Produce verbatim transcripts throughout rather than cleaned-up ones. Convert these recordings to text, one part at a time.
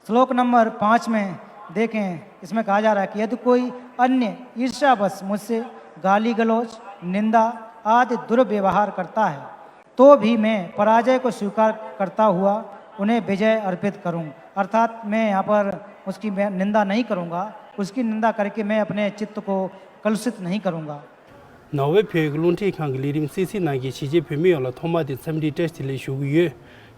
श्लोक नंबर पाँच में देखें, इसमें कहा जा रहा है कि यदि कोई अन्य ईर्ष्यावश मुझसे गाली गलौज, निंदा आदि दुर्व्यवहार करता है, तो भी मैं पराजय को स्वीकार करता हुआ उन्हें विजय अर्पित करूं। अर्थात मैं यहाँ पर उसकी मैं निंदा नहीं करूँगा, उसकी निंदा करके मैं अपने चित्त को कलुषित नहीं करूँगा। ནོར་ཝེ་བོད་ཀྱི་རླུང་འཕྲིན་ཁང་གི་ལས་རིམ་སི་སི་ནང་གི་གཞིས་བྱེས་བོད་མི་ཡོངས་ལ་ཐོག་མ་དེ་འཚམས་འདྲི་བཀྲ་ཤིས་བདེ་ལེགས་ཞུ་གི་ཡོད།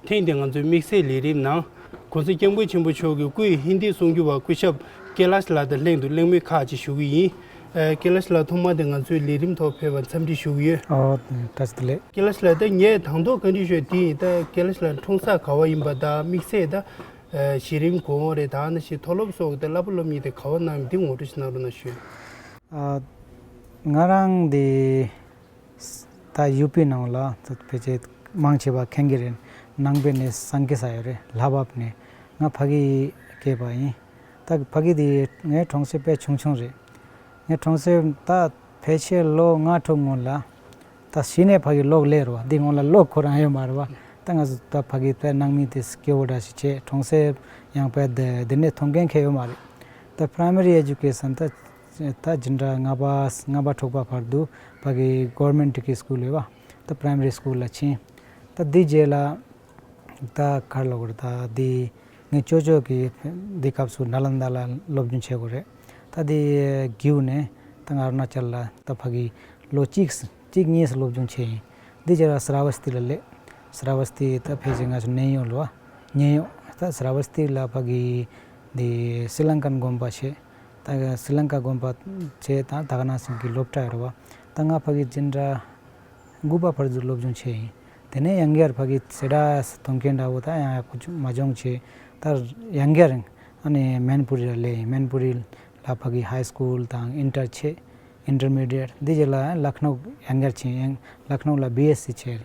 ཐེངས་འདི་ང་ཚོའི་དམིགས་བསལ་ལས་རིམ་ནང་༸གོང་ས་༸སྐྱབས་མགོན་ཆེན་པོ་མཆོག་གི་སྐུའི་ཧིན་དི་གསུང་སྒྱུར་བ་སྐུ་ཞབས་ཀེ་ལཱཤ་ལགས་དང་ལྷན་དུ་གླེང་མོལ་ཁག་ཅིག་ཞུ་གི་ཡིན། ཨ། ཀེ་ལཱཤ་ལགས་ཐོག་མ་དེ་ང་ཚོའི་ལས་རིམ་ཐོག་ཕེབས་པར་འཚམས་འདྲི་ཞུ་གི་ཡོད། ཨོ། བཀྲ་ཤིས་བདེ་ལེགས། ཀེ་ལཱཤ་ལགས། ད་ངས་དང་ཐོག་བཀའ་འདྲི་ཞུ་ཡ་དེ་ཡིན། ད་ཀེ་ལཱཤ་ལགས་འཁྲུངས་ས་ག་བ་ཡིན་པ་དང་དམིགས་བསལ་ད་གཞི་རིམ་གོང་འོག་རེད། ད་ནི་ཞིག་མཐོ་སློབ་སོགས་ཀྱི་ད་བསླབ་པ་སློབ་གཉེར་དེ་ག་བ་གནང་མིན་དེ་ངོ་སྤྲོད་ཞིག་གནང་རོགས་གནང་ཞུ། ཨ། ང་རང་དེ་ད་ཡུ་པི་ནང་ལ་ད་ཕལ་ཆེར་མང་ཆེ་བ་མཁྱེན་གྱི་རེད། ནང་པའི་ནས་སངས་རྒྱས་ས་ཡོད་རེད། ལྷ་བབས་ནས། ང་ཕ་གི་སྐྱེས་པ་ཡིན། ད་ཕ་གི་དེ་ངའི་གྲོང་གསེབ་དཔེ་ཆུང་ཆུང་རེད། ངའི་གྲོང་གསེབ་ད་ཕལ་ཆེར་ལོ་ལྔ་དྲུག་སྔོན་ལ། ད་གཞི་ནས་ཕ་གི་གློག་ལས་རེད་བ། འདི་སྔོན་ལ་གློག་ཁོ་རང་ཡོད་མ་རེད་བ། ད་ང་ཚོ་ད་ཕ་གི་དཔེ་ནང་མི་དེ་སྐྱོ་བོ་འདྲ་ཞིག་བྱས། གྲོང་གསེབ་ཡང་དཔེ་དེ་འདི་ནས་མཐོང་མཁན་ཁེ་ཡོད་མ་རེད། ད་པ་རའི་མ་རི་ཨེ་ཇུ་ཀེ་ཤན་ད་ད་སྦྱིན་བདག་ལྔ་པ་ལྔ་པ་དྲུག་པ་བར་དུ་ཕ་གི་གོ་ཝར་མེན་ཊི་གི་སྐུལ་ཡོད་བ། ད་པ་རའི་མ་རི་སྐུལ་ལ་ཕྱིན། ད་འདི་རྗེས་ལ་ད་ག་རེ་ལབ་དགོས་རེད། ད་འདི་ངའི་ཅོ་ཅོ་གིས་འདི་སྐབས་སུ་ནཱ་ལནྡ་ལ་སློབ་སྦྱོང་བྱེད་དགོས་རེད། ད་འདི་དགེའུ་ནས་ད་ང་ཨ་རུ་ན་ཅལ་ལ་ད་ཕ་གི་ལོ་གཅིག་གཅིག་གཉིས་སུ་སློབ་སྦྱོང་བྱས་ཡིན། འདི་རྗེས་ལ་སི་ར་བ་སྟི་ལ་སླེབས། སི་ར་བ་སྟི་ད་ཕལ་ཆེར་ང་ཚོ་ནེ་ཡོག་ལ་བ། ནེ་ཡོག་ད་སི་ར་བ་སྟི་ལ་ཕ་གི་འདི་སི་ལང་ཀན་དགོན་པ་བྱས། ད་སི་ལང་ཀ་དགོན་པ་བྱས། ད་དྷ་ན་སིང་གི་སློབ་གྲྭ་ཡོད་རེད་བ། ད་ང་ཕ་གི་སྦྱིན་བདག་དགུ་པ་བར་དུ་སློབ་སྦྱོང་བྱས་ཡིན། དེ་ནས་ཡང་བསྐྱར་ཕ་གི་སི་ཌ་ཐོན་མཁན་འདྲ་བོ་ད་ཡང་ཡག་པོ་ཅིག་མ་སྦྱོང་བྱས། ད་ཡང་བསྐྱར་ཨ་ནི་མེན་པུ་རི་ལ་སླེབས་ཡིན། མེན་པུ་རི་ལ་ཕ་གི་ཧའི་སྐུལ་དང་ཨིན་ཊར་བྱས། ཨིན་ཊར་མི་ཌི་ཡེཊ། འདི་རྗེས་ལ་ལ་ཁི་ནོ་ཡང་བསྐྱར་ཕྱིན་ཡང་ལ་ཁི་ནོ་ལ་བི་ཨེས་སི་བྱས།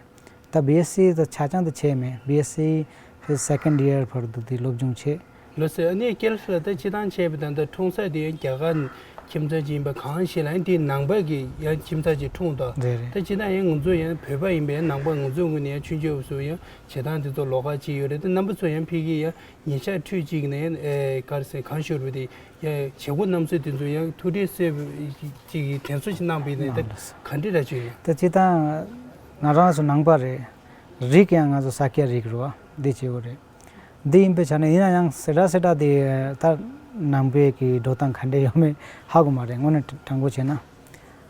ད་བི་ཨེས་སི་ད་ཆ་ཚང་དུ་བྱས་མེད། བི་ཨེས་སི་ཕི་སེ་ཀན་ཌི་ཡར་བར་དུ་དེ་སློབ་སྦྱོང་བྱས། ལགས་སོ། ཨ་ནི་ཀེ་ལཱཤ་ལགས་ད་སྤྱིར་བཏང་བྱས་པ་དང་ད་འཁྲུངས་ས་དེ་ཡང་རྒྱ་གར་ཁྱིམ་ཚང་ཅིག་ཡིན་པ་གང་ཞིག་ལ་ཡང་དེ་ནང་པ་གི་ཡང་ཁྱིམ་ཚང་ཅིག་འཁྲུངས་འདུག་རེད་རེད། ད་སྤྱིར་བཏང་ཡང་ང་ཚོ་ཡང་བོད་པ་ཡིན་པས་ནང་པ་ང་ཚོའི་ངོས་ནས་ཡང་མཆོད་མཇལ་སོགས་ཡང་བྱེད་སྟངས་དེ་ཚོ་ལོགས་ཀ་ཅིག་ཡོད་རེད། ད་རྣམ་པ་ཚོ་ཡང་ཕ་གི་ཡང་ཉིན་ཞག་ཁྲུས་གཅིག་ནས་ཨེ་ག་རེ་ཟེར་གང་ཤོར་བ་དེ་ཡང་བྱེད་སྒོ་རྣམ་གསུམ་དེ་ཚོ་ཡང་ཐུགས་འདྲེ་གསོས་ཅིག་གི་དྲན་གསོ་ཞིག་གནང་བ་ཡིན་ན་ད་ག་འདྲ་ར་ཅིག་ཡོད། ད་སྤྱིར་བཏང་ང་རང་ཚོ་ནང་པ་རེད། རིགས་ཡང་ང་ཚོ་ས་སྐྱ་རིགས་རེད་བ། འདི་བྱེད་དགོས་རེད། འདི་ཡིན་པའི་ཆ་ནས་ཡིན་ན་ཡང་སི་ཊ་སི་ཊ་དེ་ད་ནང་པའི་གི་འགྲོ་སྟངས་ག་འདྲ་ཡོད་མེད་ཧ་གོ་མ་རེད། དངོས་གནས་དྲང་པོ་བྱས་ན།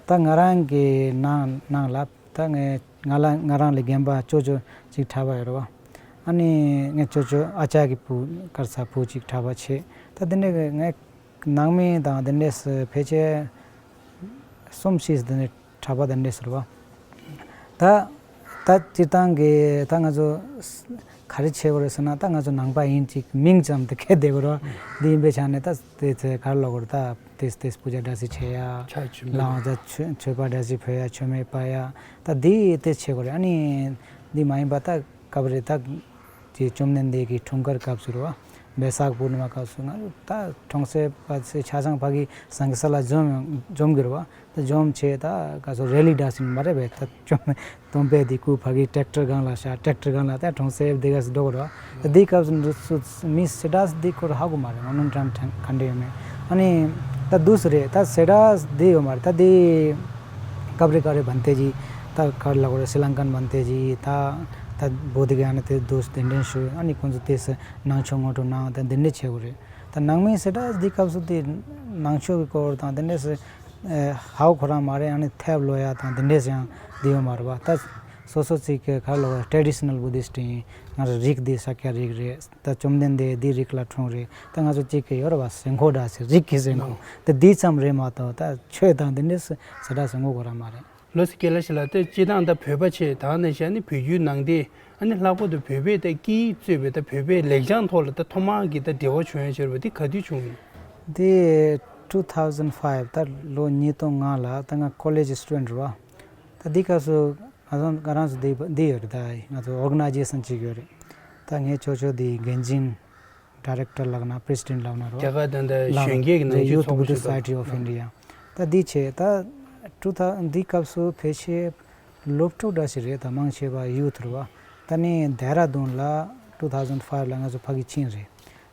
ད་ང་རང་གི་ནང་ནང་ལ་ད་ངས་ང་ལ་ང་རང་ལས་རྒན་པ་ཅོ་ཅོ་ཅིག་གྲྭ་པ་ཡོད་རེད་བ། ཨ་ནི་ངའི་ཅོ་ཅོ་ཨ་ཅག་གི་བུ་ག་རེ་ཟེར་བུ་ཅིག་གྲྭ་པ་བྱས། ད་དེ་འདྲ་གི་ངའི་ནང་མི་དང་དེ་འདྲས་སུ་ཕལ་ཆེར་གསུམ་བཞི་དེ་འདྲས་གྲྭ་པ་དེ་འདྲས་ཟེར་བ། ད་ད་སྤྱིར་བཏང་གི་ད་ང་ཚོ་ག་རེ་བྱེད་དགོས་རེད་ཟེར་ན། ད་ང་ཚོ་ནང་པ་ཡིན་ཅིག་མིང་ཙམ་དུ་ཁེལ་བསྡད་དགོས་རེད་བ། འདི་ཡིན་པའི་ཆ་ནས་ད་དེ་ཚེ་ག་རེ་ལབ་དགོས་རེད། ད་དེ་དེ་པུ་ཇ་འདྲ་སེ་བྱེད་ཡ། ཕྱག་མཆོད་མེ། ལའང་ད་མཆོད་མཆོད་པ་འདྲ་སེ་ཕུལ་ཡ། མཆོད་མེ་སྤར་ཡ། ད་འདི་དེ་བྱེད་དགོས་རེད། ཨ་ནི་འདི་མ་ཡིན་པ་ད་སྐབས་རེ་ད་ཅེས་བཅོམ་ལྡན་འདས་ཀྱི་འཁྲུངས་སྐར་སྐབས་སུ་རེད་བ། བེ་སག་པུར་ནི་མ་སྐབས་སུ་ང་ད་གྲོང་གསེབ་པ་ཚོས་ཆ་ཚང་ཕ་གི་སང་གི་ས་ལ་འཛོམས་འཛོམས་གི་རེད་བ། ད་འཛོམས་བྱས་ད་ག་ཚོད་རེ་ལི་འདྲ་ཟིན་མ་རེད་པས། ད་བཅོམ་སྟོན་པས་འདི་སྐུ་ཕ་གི་ཊེག་ཊར་སྒང་ལ་བཞག་ཊེག་ཊར་སྒང་ལ་ད་གྲོང་གསེབ་འདི་ག་ཚོད་འགྲོ་གི་རེད་བ། ད་འདི་སྐབས་སུ་འདི་ཚོ་མི་སི་ཊ་སི་འདི་སྐོར་ཧ་གོ་མ་རེད། ང་ནོན་ཀྲམ་ག་འདྲ་ཡོད་མེད། ཨ་ནི་ད་འདུག་སེ་རེད། ད་སི་ཊ་སི་འདི་ཡོད་མ་རེད། ད་འདི་སྐབས་རེ་སྐབས་རེ་བན་དེ་ཇི་ད་ག་རེ་ལབ་དགོས་རེད། སི་ལང་ཀན་བན་དེ་ཇི་ད་ད་བོ་དྷི་ག་ཡ་ན་དེ་འདུག་སེ་གདན་འདྲེན་ཞུ། ཨ་ནི་ཁོང་ཚོ་དེ་སེ་ནང་ཆོས་ངོ་སྤྲོད་གནང་། ད་འདི་འདྲ་བྱེད་དགོས་རེད། ད་ནང་མིའི་སི་ཊ་སི་འདི་སྐབས་སུ་དེ་ནང་ཆོས་ཀྱི་སྐོར་དང་དེ་འདྲས་སེ་ཧ་གོ་རང་མ་རེད། ཨ་ནི་ཐབས་ལོ་ཡ་དང་དེ་འདྲས་ཡང་འདི་ཡོད་མ་རེད་བ། ད་སོ་སོ་ཚིག་གི་ག་རེ་ལབ་དགོས་རེད། ཊེ་ཌི་ཤི་ནལ་བུ་དྷི་སི་ཊི་ཡིན། ང་རང་རིགས་འདི་ས་སྐྱ་རིགས་རེད། ད་བཅོམ་ལྡན་འདས་འདི་རིགས་ལ་འཁྲུངས་རེད། ད་ང་ཚོ་གཅིག་གི་ཡོད་རེད་བ། ཟེར་མཁོ་འདྲ་ཟེར། རིགས་ཀྱི་ཟེར་མཁོ། ད་འདི་ཙམ་རེད་མ་གཏོགས་ད་ཆོས་དང་འདི་འདྲས་སི་ཊ་སི་ཟེར་མཁོ་གོ་ར་མ་རེད། ལགས་སོ། ཀེ་ལཱཤ་ལགས། ད་སྤྱིར་བཏང་ད་བོད་པ་བྱས་ད་ནས་བཞག་ནི་བོད་བརྒྱུད་ནང་བསྟན། ཨ་ནི་ལྷག་པར་དུ་བོད་པའི་ད་སྐད་ཡིག་གཙོས་པའི་ད་བོད་པའི་ལེགས་བྱང་ཐོག་ལ་ད་ཐོག་མར་གྱི་ད་འབྲེལ་བ་བྱུང་ཡ་ཟེར་བ་འདི་ག་དུས་བྱུང་ཡིན། འདི་two thousand five ད་ལོ་ཉིས་སྟོང་ལྔ་ལ་ད་ང་ཀོ་ལེཇ་སི་ཊུ་ཌེན་ཊི་རེད་བ། ད་འདི་སྐབས་སུ་ང་ཚོ་ང་རང་ཚོ་འདི་འདི་ཡོད་རེད། ད་ང་ཚོ་ཨོར་ག་ནའི་ཛེ་ཤན་ཅིག་ཡོད་རེད། ད་ངའི་ཅོ་ཅོ་འདི་འགན་འཛིན། ཌི་རེག་ཊར་ལབ་ན་པི་རེ་སི་ཌེན་ཊི་ལབ་ན་རོ། རྒྱ་གར་དང་ད་ལབ་གཞོན་སྐྱེས་ཀྱི་ནང་ཆོས་Youth ཚོགས་པ་Buddhist ཞིག་འདུག Society of India། ད་འདི་བྱས་ད་ཊུ་ཐའུ་འདི་སྐབས་སུ་ཕལ་ཆེར་སློབ་ཕྲུག་འདྲ་ཞིག་རེད། ད་མང་ཆེ་བ་ཡུ་ཐི་རེད་བ། ད་ནི་ལྡེ་ར་ལྡུན་ལ་two thousand five ལ་ང་ཚོ་ཕ་གི་ཕྱིན་རེད།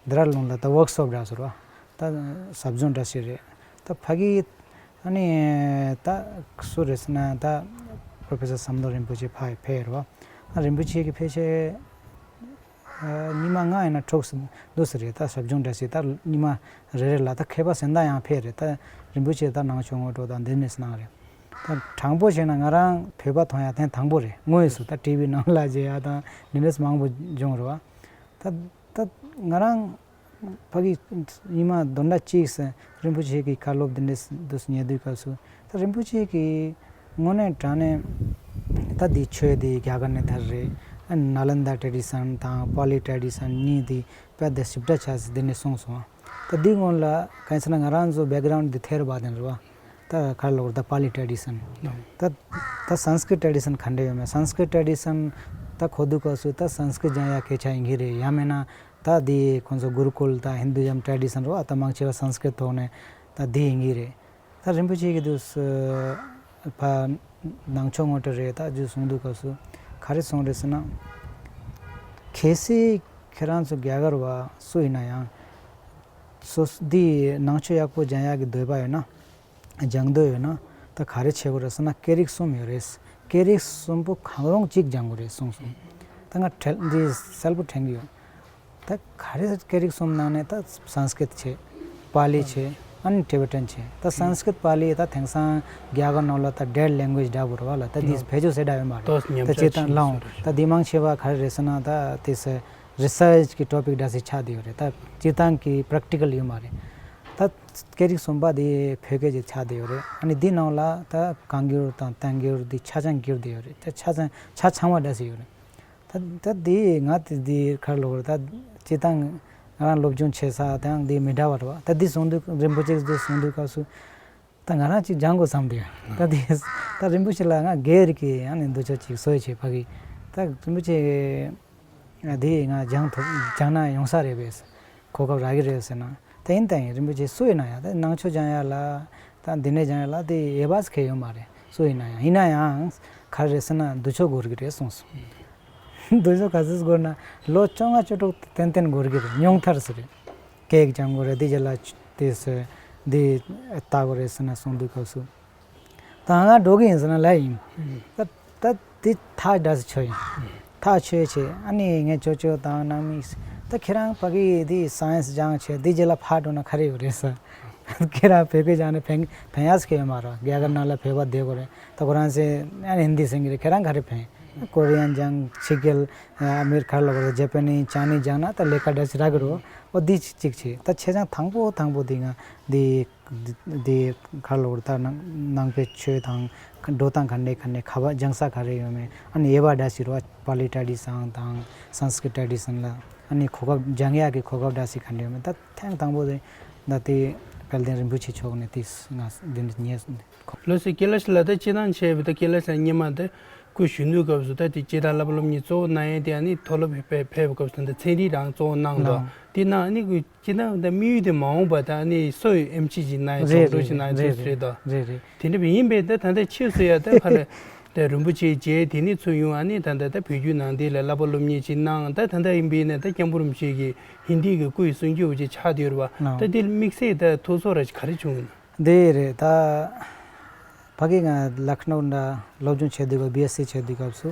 ཌེ་ར་ལུན་ལ་ད་ཝོརཀ་ཤོབ་འདྲ་ཟེར་བ། ད་ཟབ་སྦྱོང་འདྲ་ཞིག་རེད། ད་ཕ་གི་ཨ་ནི་ད་སུ་རེད་ཟེར་ན་ད་པྲོ་ཕེ་སར་ཟམ་གདོང་རིན་པོ་ཆེ་ཕ་ཕེབས་རེད་བ། ཨ་རིན་པོ་ཆེ་གི་ཕལ་ཆེར་ཉི་མ་ལྔ་ཡིན་ན་འཁྲུགས་འདུག་ཟེར་རེད། ད་ཟབ་སྦྱོང་འདྲ་ཞིག་ད་ཉི་མ་རེ་རེ་ལ་ད་མཁས་པ་གཞན་དག་ཡང་ཕེབས་རེད། ད་རིན་པོ་ཆེ་ད་ནང་ཆོས་ངོ་སྤྲོད་དང་འདི་འདྲས་གནང་རེད། ད་དྲང་པོ་བཤད་ན་ང་རང་བོད་པ་མཐོང་ཡ་ཐེངས་དང་པོ་རེད། དངོས་སུ་ད་ཊི་ཝི་ནང་ལ་མཇལ་ཡ་དང་འདི་འདྲས་མང་པོ་བྱུང་རེད་བ། ད་ད་ང་རང་ཕ་གི་ཉི་མ་བདུན་ཕྲག་གཅིག་ཙམ་རིན་པོ་ཆེ་གི་བཀའ་སློབ་འདི་འདྲས་འདུག་ཉན་དུས་སྐབས་སུ། ད་རིན་པོ་ཆེ་གིས་དངོས་གནས་དྲང་གནས་ད་འདི་ཆོས་འདི་རྒྱ་གར་ནས་དར་རེད། ཨ་ནཱ་ལནྡ་ཊེ་ཌི་ཤན་དང་པཱ་ལི་ཊེ་ཌི་ཤན་གཉིས་འདི་དཔེ་དེ་ཞིབ་ཕྲ་ཆགས་ཟེར་འདི་ནས་གསུངས་སོང་། ད་འདི་སྔོན་ལ་གང་ཟེར་ན་ང་རང་ཚོ་བེག་གྷ་རའུན་ཌི་འདི་ཐེ་ར་བ་དན་རེད་བ། ད་ག་རེ་ལབ་དགོས་རེད། ད་པཱ་ལི་ཊེ་ཌི་ཤན། ད་ད་སཾ་སྐྲྀཏ་ཊེ་ཌི་ཤན་ག་འདྲ་ཡོད་མེད། སཾ་སྐྲྀཏ་ཊེ་ཌི་ཤན་ད་གོ་དུས་སྐབས་སུ་ད་སཾ་སྐྲྀཏ་སྦྱང་ཡ་སྐད་ཆ་ཡིན་གྱི་རེད། ཡང་མིན་ན་ད་འདི་ཁོང་ཚོ་གུ་རུ་ཀུལ་དང་ཧིན་དུ་ཛམ་ཊེ་ཌི་ཤན་རེད་བ། ད་མང་ཆེ་བ་སཾ་སྐྲྀཏ་ཐོག་ནས་ད་འདི་ཡིན་གྱི་རེད། ད་རིན་པོ་ཆེ་གིས་འདུག་སེ་ཕར་ནང་ཆོས་ངོ་སྤྲོད་རེད། ད་འདི་གསུང་དུས་སྐབས་སུ་ག་རེ་གསུངས་རེད་ཟེར་ན། གལ་སྲིད་ཁྱེད་རང་ཚོ་རྒྱ་གར་བ་སུ་ཡིན་ན་ཡང་སོ་སོ་འདི་ནང་ཆོས་ཡག་པོ་སྦྱང་ཡག་གི་འདོད་པ་ཡོད་ན། སྦྱང་འདོད་ཡོད་ན་ད་ག་རེ་བྱེད་དགོས་རེད་ཟེར་ན། སྐད་རིགས་གསུམ་ཡོད་རེད། སྐད་རིགས་གསུམ་པོ་གང་རུང་གཅིག་སྦྱང་དགོས་རེད་གསུངས་སོང་། ད་ང་དྲན་འདི་གསལ་པོ་དྲན་གྱི་ཡོད། ད་ག་རེ་སྐད་རིགས་གསུམ་ནང་ནས་ད་སཾ་སྐྲྀཏ་བྱས། པཱ་ལི་བྱས། ཨ་ནི་ཊི་བེ་ཊན་བྱས། ད་སཾ་སྐྲྀཏ་པཱ་ལི་ད་དེང་སང་རྒྱ་གར་ནང་ལ་ད་ཌེཌ་ལེང་གུ་ཨེཇ་འདྲ་པོ་རེད་བ་ལ། ད་འདི་བེད་སྤྱོད་བྱེད་འདྲ་ཡོད་མ་རེད། ད་སྤྱིར་བཏང་ལའང་ད་འདི་མང་ཆེ་བ་ག་རེ་རེད་ཟེར་ན་ད་དེ་སེ་རི་སརཆ་གི་ཊོ་པིག་འདྲ་ཞིག་ཆགས་བསྡད་ཡོད་རེད། ད་སྤྱིར་བཏང་གི་པྲེག་ཊི་ཀལ་ཡོད་མ་རེད། ད་སྐད་རིགས་གསུམ་པ་དེ་བོད་སྐད་ཅིག་ཆགས་བསྡད་ཡོད་རེད། ཨ་ནི་འདི་ནང་ལ་ད་བཀའ་འགྱུར་དང་བསྟན་འགྱུར་འདི་ཆ་ཚང་འགྱུར་བསྡད་ཡོད་རེད། ད་ཆ་ཚང་ཆ་ཚང་བ་འདྲ་ཞིག་ཡོད་རེད། ད་ད་འདི་ང་དེ་འདི་ག་རེ་ལབ་དགོས་རེད། ད་སྤྱིར་བཏང་ང་རང་སློབ་སྦྱོང་བྱེད་ས་དང་འདི་མི་འདྲ་བ་རེད་བ། ད་འདི་གསུང་དུས་རིན་པོ་ཆེ་འདི་གསུང་དུས་སྐབས་སུ། ད་ང་རང་ཅིག་སྦྱང་དགོས་བསམ་དེ། ད་དེ་ད་རིན་པོ་ཆེ་ལ་ང་སྒེར་གྱི་ཨ་ནི་འདུ་ཆོག་ཅིག་གསོ་ཡི་བྱེད་ཕ་གི། ད་རིན་པོ་ཆེ་དེ་ང་སྦྱང་ཐུབ་སྦྱང་ན་ཡོང་ས་རེད་པས། གོ་སྐབས་རག་གི་རེད་ཟེར་ན། ད་ཡིན་ད་ཡིན། རིན་པོ་ཆེ་སུ་ཡིན་ན་ཡང་ད་ནང་ཆོས་སྦྱང་ཡ་ལ་ད་འདི་ནས་སྦྱང་ཡ་ལ་དེ་ཡེ་བ་ཁེ་ཡོད་མ་རེད། སུ་ཡིན་ན་ཡང་ཡིན་ན་ཡང་ག་རེ་རེད་ཟེར་ན་འདུ་ཆོག་དགོས་ཀྱི་རེད་གསུངས་སོང་། འདུ་ཤོག་ག་ཚོད་འགོར་ན་ལོ་བཅོ་ལྔ་བཅུ་དྲུག་ཏན་ཏན་འགོར་གྱི་རེད། ཉུང་མཐར་ཟེར་རེད། སྐད་སྦྱང་དགོས་རེད། འདི་རྗེས་ལ་དེ་ཟེར་འདི་ལྟ་དགོས་རེད་ཟེར་ན་གསུང་དུས་སྐབས་སུ། ད་ང་འགྲོ་གི་ཡིན་ཟེར་ན་ལབ་ཡིན། ད་ད་འདི་ཐག་འདྲ་ཟེར་ཆོད་ཡིན། ཐག་ཆོད་བྱས་ཨ་ནི་ངའི་ཅོ་ཅོ་དང་ནང་མི་ད་ཁྱེད་རང་ཕ་གི་འདི་སའེན་སི་སྦྱང་བྱས་འདི་རྗེས་ལ་ཕར་འགྲོ་ན་ག་རེ་ཡོད་རེད་ཟེར། ཁྱེད་རང་བོད་སྐད་སྦྱང་ནས་ཕན་ཕན་ཡག་ཟེར་གྱི་ཡོད་མ་རེད། རྒྱ་གར་ནང་ལ་བོད་པ་བསྡད་དགོས་རེད། ད་ཁོ་རང་ཚོས་ཨ་ནི་ཧིན་དི་ཟེར་གྱི་རེད། ཁྱེད་རང་ག་རེ་ཕན། ཀོ་རི་ཡན་སྦྱང་། ཕྱི་རྒྱལ་ཨ་མེ་རི་ཁ་ལ་བར་ཇ་པ་ནི་ཅའི་ནི་སྦྱང་ན་ད་ལས་ཀ་འདྲ་ཞིག་རག་གི་རེད། འོ་འདི་གཅིག་བྱས། ད་ཆ་ཚང་དང་པོ་དང་པོ་འདི་ང་འདི་འདི་ག་ལ་བར་ད་ནང་ནང་པའི་ཆོས་དང་འགྲོ་སྟངས་ག་འདྲ་ག་འདྲ་ག་བ་སྦྱང་ས་ག་རེ་ཡོད་མེད། ཨ་ནི་ཡེ་བ་འདྲ་ཞིག་རེད་བ། པཱ་ལི་ཊེ་ཌི་ཤན་དང་སཾ་སྐྲྀཏ་ཊེ་ཌི་ཤན་ལ་ཨ་ནི་གོ་སྐབས་སྦྱང་ཡག་གི་གོ་སྐབས་འདྲ་ཞིག་ག་འདྲ་ཡོད་མེད། ད་ཐེངས་དང་པོ་དེ་ད་དེ་དཔལ་ལྡན་རིན་པོ་ཆེ་མཆོག་ནས་དེ་ང་འདི་འདྲ་ཉེས། ལགས་སོ། ཀེ་ལ་ཤི་ལགས། ད་སྤྱིར་བཏང་བྱས་པ་ད་ཀེ་ལ་ཤི་ལགས་སྔོན་མ་ད་སྐུ་གཞོན་དུས་སྐབས་སུ་ད་དེ་སྤྱིར་བཏང་བསླབ་པ་སློབ་གཉེར་གཙོ་བོ་གནང་ཡས་དེ་ཨ་ནི་མཐོ་སློབ་ཕེབས་ཕེབས་པའི་སྐབས་སུ་ད་ཚན་རིག་རང་གཙོ་བོ་གནང་འདུག་ལགས། དེ་ནང་ཨ་ནི་སྤྱིར་བཏང་ད་དམིགས་ཡུལ་དེ་མ་འོངས་པ་ད་ཨ་ནི་སུ་ཡི་ཨེམ་ཆི་ཅིག་གནང་ཡས་རེད་སྦྱོང་བརྡར་ཅིག་གནང་ཡས་རེད་དེ་རེད་རེད་དོ། རེད་རེད། དེ་འདྲ་ཡིན་པས་ད་ད་ལྟ་ཕྱིས་སུ་ཡ་ད་ཕར་ལ་ད་རིན་པོ་ཆེ་མཇལ། དེ་ནས་ཚུར་ཡོང་ཨ་ནི་ད་ལྟ་ད་བོད་བརྒྱུད་ནང་བསྟན་ལ་བསླབ་པ་སློབ་གཉེར་ཅིག་གནང་། ད་ད་ལྟ་ཡིན་པས་ན་ད་སྐྱབས་མགོན་རིན་པོ་ཆེ་གི་ཧིན་དི་གི་སྐུ་ཡི་གསུང་ཆོས་ཅིག་ཆགས་བསྡད་ཡོད་རེད་བ། ད་དེ་དམིགས་བསལ་ད་ཐུགས་ཚོར་ར་ཅིག་ག་རེ་བྱུང་ཡིན་ན། འདི་རེད། ད་ཕ་གི་ང་ལ་ཁི་ནོ་འདྲ་སློབ་སྦྱོང་བྱེད་དུས་སྐབས་སི་བི་ཨེས་སི་བྱེད་དུས་སྐབས་སུ་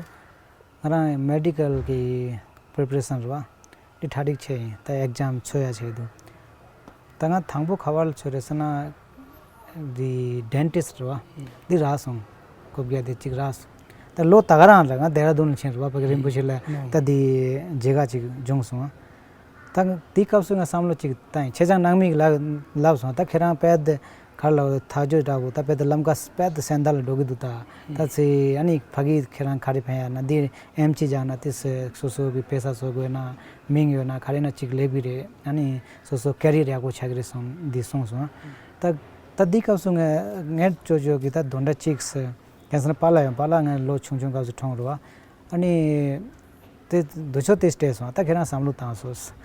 ང་རང་མེ་ཌི་ཀལ་གི་པི་རི་པེ་རེ་ཤན་རེད་བ། འདི་གྲ་སྒྲིག་བྱས་ཡིན། ད་ཨེག་ཇམ་འཚོལ་ཡ་བྱས་འདུག་ད་ང་དང་པོ་ག་བ་ལ་འཚོལ་རེད་ཟེར་ན་འདི་ཌེན་ཊིསི་རེད་བ། འདི་རག་སོང་། རྐུབ་བཀྱག་དེ་གཅིག་རག་སོང་། ད་ལོ་ད་ག་རང་རེད། ང་ལྡེ་ར་ལྡུན་ལ་ཕྱིན་རེད་བ། ཕ་གི་རིན་པོ་ཆེ་ལ་ད་འདི་མཇལ་ཁ་ཅིག་བྱུང་སོང་། ད་དེའི་སྐབས་སུ་ང་བསམ་བློ་ཅིག་བཏང་ཡིན། ཁྱེད་ཅག་ནང་མི་ལ་ལབ་སོང་། ད་ཁྱེད་རང་དཔེ་དེ་ག་ལ་ཐག་གཅོད་འདྲ་པོ་ད་དཔེ་དེ་ལམ་ཀ་དཔེ་དེ་སེང་ད་ལ་འགྲོ་གི་འདུག་ད་ད་ཚེ་ཨ་ནི་ཕ་གི་ཁྱེད་རང་ག་རེ་ཕན་ཡ་ན་འདི་ཨེམ་ཆི་སྦྱང་ན་དེ་སོ་སོ་གི་དཔེ་ས་བཟོ་དགོས་ན་མིང་ཡོད་ན་ག་རེ་ན་ཅིག་ལེགས་པི་རེད། ཨ་ནི་སོ་སོ་ཀེ་རི་ཡར་ཡག་པོ་ཆགས་ཀྱི་རེད་གསུངས་འདི་གསུངས་སོང་། ད་ད་དེའི་སྐབས་སུ་ངས་ངས་ཅོ་ཅོ་གི་ད་དོན་དག་ཅིག་ཟེར། ཁ་སང་པཱ་ལགས་ཡང་པཱ་ལགས་ང་ལོ་ཆུང་ཆུང་སྐབས་སུ་གྲོངས་རེད་བ། ཨ་ནི་དེ་འདུ་ཆོག་དེ་སྤྲད་སོང་། ད་ཁྱེད་རང་བསམ་བློ་བཏང་སོང་།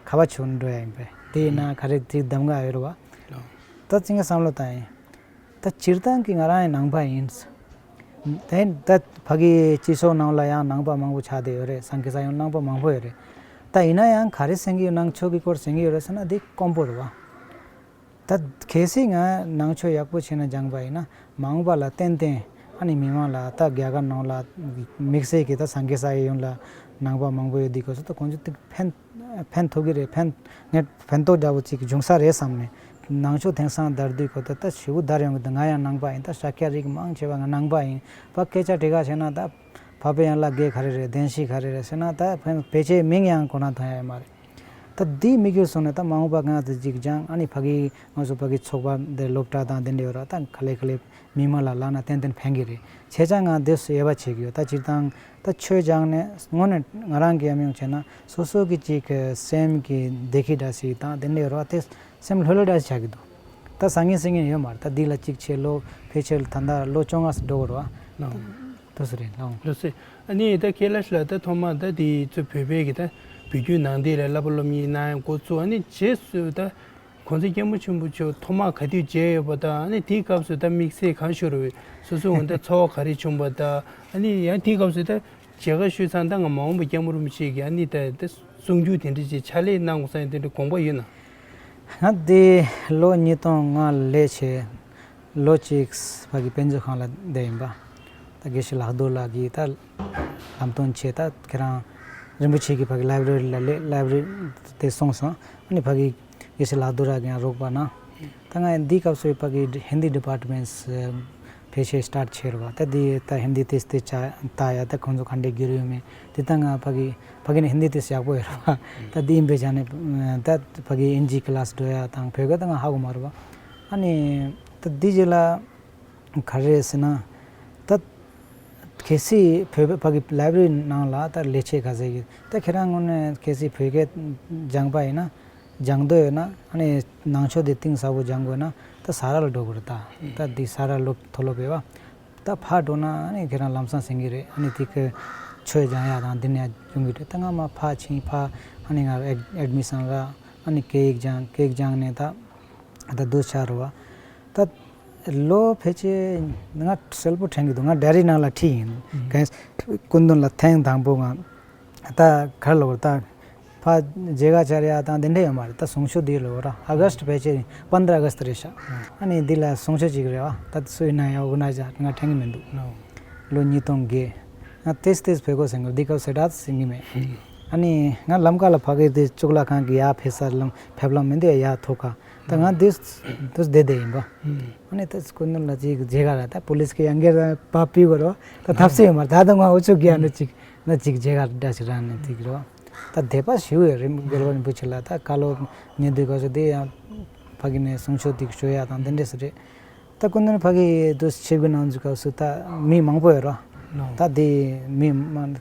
ག་བ་བྱུང་འགྲོ་ཡ་ཡིན་པས། དེ་ཡིན་ན་ག་རེ་དེ་གདམ་ག་ཡོད་རེད་བ། ད་ཅི་ང་བསམ་བློ་བཏང་ཡིན། ད་སྤྱིར་བཏང་གི་ང་རང་ཡང་ནང་པ་ཡིན། དེ་ད་ཕ་གི་སྤྱི་ཚོགས་ནང་ལ་ཡང་ནང་པ་མང་པོ་ཆགས་བསྡད་ཡོད་རེད། སངས་རྒྱས་ས་ཡང་ནང་པ་མང་པོ་ཡོད་རེད། ད་ཡིན་ན་ཡང་ག་རེ་གསན་གྱི་ཡོད། ནང་ཆོས་ཀྱི་སྐོར་གསན་གྱི་ཡོད་རེད་ཟེར་ན་འདི་དཀོན་པོ་རེད་བ། ད་གལ་སྲིད་ང་ནང་ཆོས་ཡག་པོ་བྱས་ན་སྦྱངས་པ་ཡིན་ན་མ་འོངས་པ་ལ་ཏན་ཏན་ཨ་ནི་མི་མང་ལ་ད་རྒྱ་གར་ནང་ལ་དམིགས་བསལ་གྱི་ད་སངས་རྒྱས་ས་ཡི་ཡོངས་ལ་ནང་པ་མང་པོ་ཡོད་དུས་སྐབས་སུ་ད་ཁོང་ཚོ་ཏིག་ཕན་ཕན་ཐོགས་ཀྱི་རེད། ཕན་ངས་ཕན་ཐོགས་འདྲ་བོ་ཅིག་འབྱུང་ས་རེད་བསམ་ནས་ནང་ཆོས་དེང་སང་དར་དུས་ཁོ་ད་ད་ཞེ་པོ་དར་ཡོང་གི་འདུག་ང་ཡང་ནང་པ་ཡིན། ད་ཤཱཀྱ་རིགས་མང་ཆེ་བ་ང་ནང་པ་ཡིན་པ། སྐད་ཆ་དྲི་ག་བྱས་ན་ད་འཕགས་པའི་ཡན་ལག་བརྒྱད་ག་རེ་རེད། བདེན་བཞི་ག་རེ་རེད་ཟེར་ན་ད་ཕན་ཕལ་ཆེར་མིང་ཡང་གོ་ན་མཐོང་ཡ་ཡོད་མ་རེད། ད་འདིའི་དམིགས་ཡུལ་སོང་ནས་ད་མ་འོངས་པ་ང་ཚོ་ཅིག་སྦྱངས་ཨ་ནི་ཕ་གི་ང་ཚོ་ཕ་གི་ཚོགས་པ་འདི་སློབ་གྲྭ་དང་དེ་འདྲ་ཡོད་ར། ད་ག་ལེ་ག་ལེ་མི་མང་ལ་ལབ་ན་ཏན་ཏན་ཕན་གི་རེད། བྱས་ཙང་ང་འདི་དབྱེ་བ་ཕྱེ་གི་ཡོད། ད་སྤྱིར་བཏང་ད་ཆོས་སྦྱངས་ནས་དངོས་གནས་ང་རང་གི་ཨ་མྱོང་བྱས་ན་སོ་སོ་གི་ཅིག་སེམས་ཀྱི་བདེ་སྐྱིད་འདྲ་ཞིག་དང་དེ་འདྲ་ཡོད་ར། དེ་སེམས་ལྷོད་ལྷོད་འདྲ་ཞིག་ཆགས་ཀྱི་འདུག་ད་སང་ཉིན་སང་ཉིན་ཡོད་མ་རེད། ད་འདི་ལ་གཅིག་བྱས་ལོ་ཕལ་ཆེར་ད་ལྟ་ལོ་བཅོ་ལྔ་འགྲོ་གི་རེད་བ། ལགས། དེ་ཚོ་རེད་ལགས། ལགས་སེ། ཨ་ནི་ད་ཁྱེད་ལ་ལ་ད་ཐོག་མ་ད་དེ་ཚོ་བོད་པའི་གི་ད་བོད་བརྒྱུད་ནང་བསྟན་ལ་བསླབ་པ་སློབ་གཉེར་གནང་ཡ་འགོ་བཙུགས། ཨ་ནི་རྗེས་སུ་ད་༸གོང་ས་༸སྐྱབས་མགོན་ཆེན་པོ་མཆོག་ཐོག་མ་ག་དུས་མཇལ་ཡོད་པ་དང་། ཨ་ནི་དེའི་སྐབས་སུ་ད་དམིགས་བསལ་གང་ཤོར་བའི་སོ་སོ་འོ་ད་ཚོར་བ་ག་རེ་བྱུང་བ་དང་། ཨ་ནི་ཡང་དེའི་སྐབས་སུ་ད་མཇལ་ཁ་ཞུས་ཚར་ད་ང་མ་འོངས་པ་སྐྱབས་མགོན་རིན་པོ་ཆེ་གི་ཨ་ནི་ད་ད་གསུང་ཆོས་དེ་འདྲ་ཅིག་ཕྱག་ལས་གནང་དགོས་ས་ཡིན་དེ་འདྲ་དགོངས་པ་ཡོད་ན། ང་དེ་ལོ་ཉིས་སྟོང་ལྔ་ལ་སླེབས་བྱས་ལོ་གཅིག་ཕ་གི་དཔེ་མཛོད་ཁང་ལ་བསྡད་ཡིན་པ། ད་དགེ་བཤེས་ལགས་རྡོར་ལགས་ཀྱིས་ད་ལམ་སྟོན་བྱས། ད་ཁྱེད་རང་རིན་པོ་ཆེ་གི་ཕ་གི་ལའི་བྷ་རེ་རི་ལ་སླེབས། ལའི་བྷ་རེ་རི་དེ་སོང་སོང་། ཨ་ནི་ཕ་གི་དགེ་བཤེས་ལགས་རྡོར་ལགས་ཀྱིས་ཡང་རོགས་པ་གནང་། ད་ང་འདིའི་སྐབས་སུ་ཕ་གི་ཧིན་དི་ཌི་པཱར་ཊི་མེན་ཊི་ཕལ་ཆེར་སི་ཊར་ཊི་བྱས་རེད་བ། ད་འདི་ད་ཧིན་དི་ཏོག་ཙམ་ལྟ་ཡ། ད་ཁོང་ཚོ་ག་འདྲས་བསྒྱུར་ཡོད་མེད་དེ་ད་ང་ཕ་གི་ཕ་གི་ནས་ཧིན་དི་ཏོག་ཙམ་ཡག་པོ་ཡོད་རེད་བ། ད་འདི་ཡིན་པའི་ཆ་ནས་ད་ཕ་གི་ཨིན་ཇི་ཀི་ལཱ་སི་འགྲོ་ཡ་དང་བོད་སྐད་ད་ང་ཧ་གོ་མ་རེད་བ། ཨ་ནི་ད་འདི་རྗེས་ལ་ག་རེ་རེད་ཟེར་ན། ད་གལ་སྲིད་བོད་པ་ཕ་གི་ལའི་བྷ་རེ་རི་ནང་ལ་ད་ལས་བྱེད་ག་ཚད་ཡོད། ད་ཁྱེད་རང་ངོས་ནས་གལ་སྲིད་བོད་སྐད་སྦྱངས་པ་ཡིན་ན། སྦྱང་འདོད་ཡོད་ན། ཨ་ནི་ནང་ཆོས་དེ་གཏིང་ཟབ་པོ་སྦྱང་དགོས་ན་ད་ས་ར་ལ་འགྲོ་དགོས་རེད་ད། ད་འདི་ས་ར་སློབ་མཐོ་སློབ་ཡོད་བ། ད་ཕར་འགྲོ་ན་ཨ་ནི་ཁྱེད་རང་ལམ་སང་ཟིན་གི་རེད། ཨ་ནི་དེ་གི་ཆོས་སྦྱང་ཡ་དང་འདི་ནས་ཡོང་གི་རེད། ད་ང་མར་ཕར་ཕྱིན། ཕར་ཨ་ནི་ང་ཨེ་ཨེ་ཌི་མི་ཤན་རག་ཨ་ནི་སྐད་ཡིག་སྦྱང་། སྐད་ཡིག་སྦྱངས་ནས་ད་ད་འདུག་ཆགས་རེད་བ། ད་ལོ་ཕལ་ཆེར་ང་གསལ་པོ་དྲན་གི་འདུག་ང་ཌའི་རི་ནང་ལ་བྲིས་ཡིན། ཨུམ། གང་སྐུ་མདུན་ལ་ཐེངས་དང་པོ་ང་ད་ག་རེ་ལབ་དགོས་རེད། ད་ཕར་མཇལ་ཁ་བཅར་ཡ་དང་དེ་འདྲ་ཡོད་མ་རེད། ད་གསུང་ཆོས་འདི་ལོ་ར་ཨ་གསྟ་ཕལ་ཆེར་ཡིན། པནྡྲ་ཨ་གསྟ་རེད་ཤག་ཨ་ནི་འདི་ལ་གསུང་ཆོས་ཅིག་རེད་བ། ད་སུ་ཡིན་ན་ཡང་འོ་ན་ཅག་ང་དྲན་གི་མི་འདུག་ལོ་ཉིས་སྟོང་བརྒྱད། ང་ཏེས་ཏེས་བོད་སྐད་ཟེར་གི་འདུག་འདི་སྐབས་སུ་ད་ཟིན་གི་མེད། ཨ་ནི་ང་ལམ་ཁ་ལ་ཕ་གི་དེ་གཙུག་ལག་ཁང་གི་ཡར་ཕེབས་ས་ལམ་ཕེབས་ལམ་མི་འདུག་ཡ། ཡར་ཐོག་ཁ། ད་ང་འདུག་འདུག་བསྡད་བསྡད་ཡིན་པ། ཨ་ནི་ད་སྐུ་མདུན་ལ་ཅིག་མཇལ་ཁ་རག་ད་པུ་ལིས་ཀྱིས་ཡང་སྒེར་ལ་ཕར་ཕུད་དགོས་རེད་བ། ད་ཐབས་ཤེས་ཡོད་མ་རེད། ད་ད་ང་འུ་ཚོ་གིས་ཨ་ནི་ཅིག་ན་ཅིག་མཇལ་ཁ་འདྲ་ཞིག་རག་ནས་ཅིག་རེད་བ། ད་དད་པ་ཞེ་པོ་ཡོད་རེད། རྒྱལ་བ་རིན་པོ་ཆེ་ལ་ད་བཀའ་སློབ་ཉན་དུས་སྐབས་སུ་དེ་ཡང་ཕ་གི་ནས་གསུང་ཆོས་དེ་ཞུ་ཡ་དང་དེ་འདྲས་སུ་རེད། ད་སྐུ་མདུན་ཕ་གི་དུ་ཆིབས་བསྒྱུར་གནང་དུས་སྐབས་སུ་ད་མི་མང་པོ་ཡོད་རེད་བ། ད་དེ་མི་མང་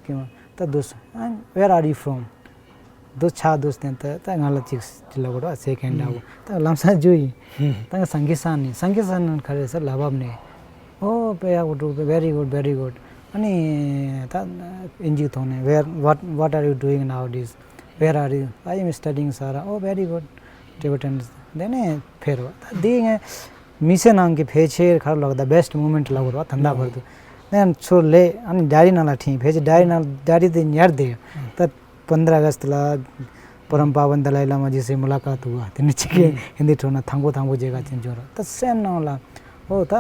ད་དུ་Where are you from? དུ་ཆ་དུ་བསྟན་ད་ད་ང་ལ་ཅིག་ཅི་ལབ་དགོས་རེད་བ། Say can ལབ་དགོས། ད་ལམ་སང་རྒྱུ་ཡིན། ད་ང་སངས་རྒྱས་ས་ནས། སངས་རྒྱས་ས་ནས་ག་རེ་ཟེར་ལབ་བབ་ནས། Oh, very good, very good, very good. ཨ་ནི་ད་ཨིན་ཇིའི་ཐོག་ནས། Where, what, what are you doing nowadays? Where are you? I am studying Sara. Oh, very good. Tibetan. དེ་ནས་ཕེབས་རོགས། ད་དེ་ངས་མི་ཚེ་ནང་གི་ཕལ་ཆེར་ག་རེ་ལབ་དགོས་རེད། ད་best moment ལབ་དགོས་རེད་བ། ད་ལྟ་བར་དུ། ནས་ཚུར་སླེབས། ཨ་ནི་ཌའི་རི་ནང་ལ་བྲིས། ཕལ་ཆེར་ཌའི་རི་ནང་ཌའི་རི་དེ་ཉར་བསྡད་ཡོད། ད་པནྡྲ་ཨ་གསྟ་ལ་པ་རམ་པ་ཝན་དཱ་ལའི་བླ་མ་ཇི་སི་མུ་ལ་ཀཱ་ཏུ་ཧུ་ཨ། དེ་ནི་ཅིག་གི་ཧིན་དི་ཁྲོད་ན་དང་པོ་དང་པོ་མཇལ་ཁ་ཅིག་འབྱོར་རོགས། ད་སེམས་ནང་ལ་ཨོ་ད་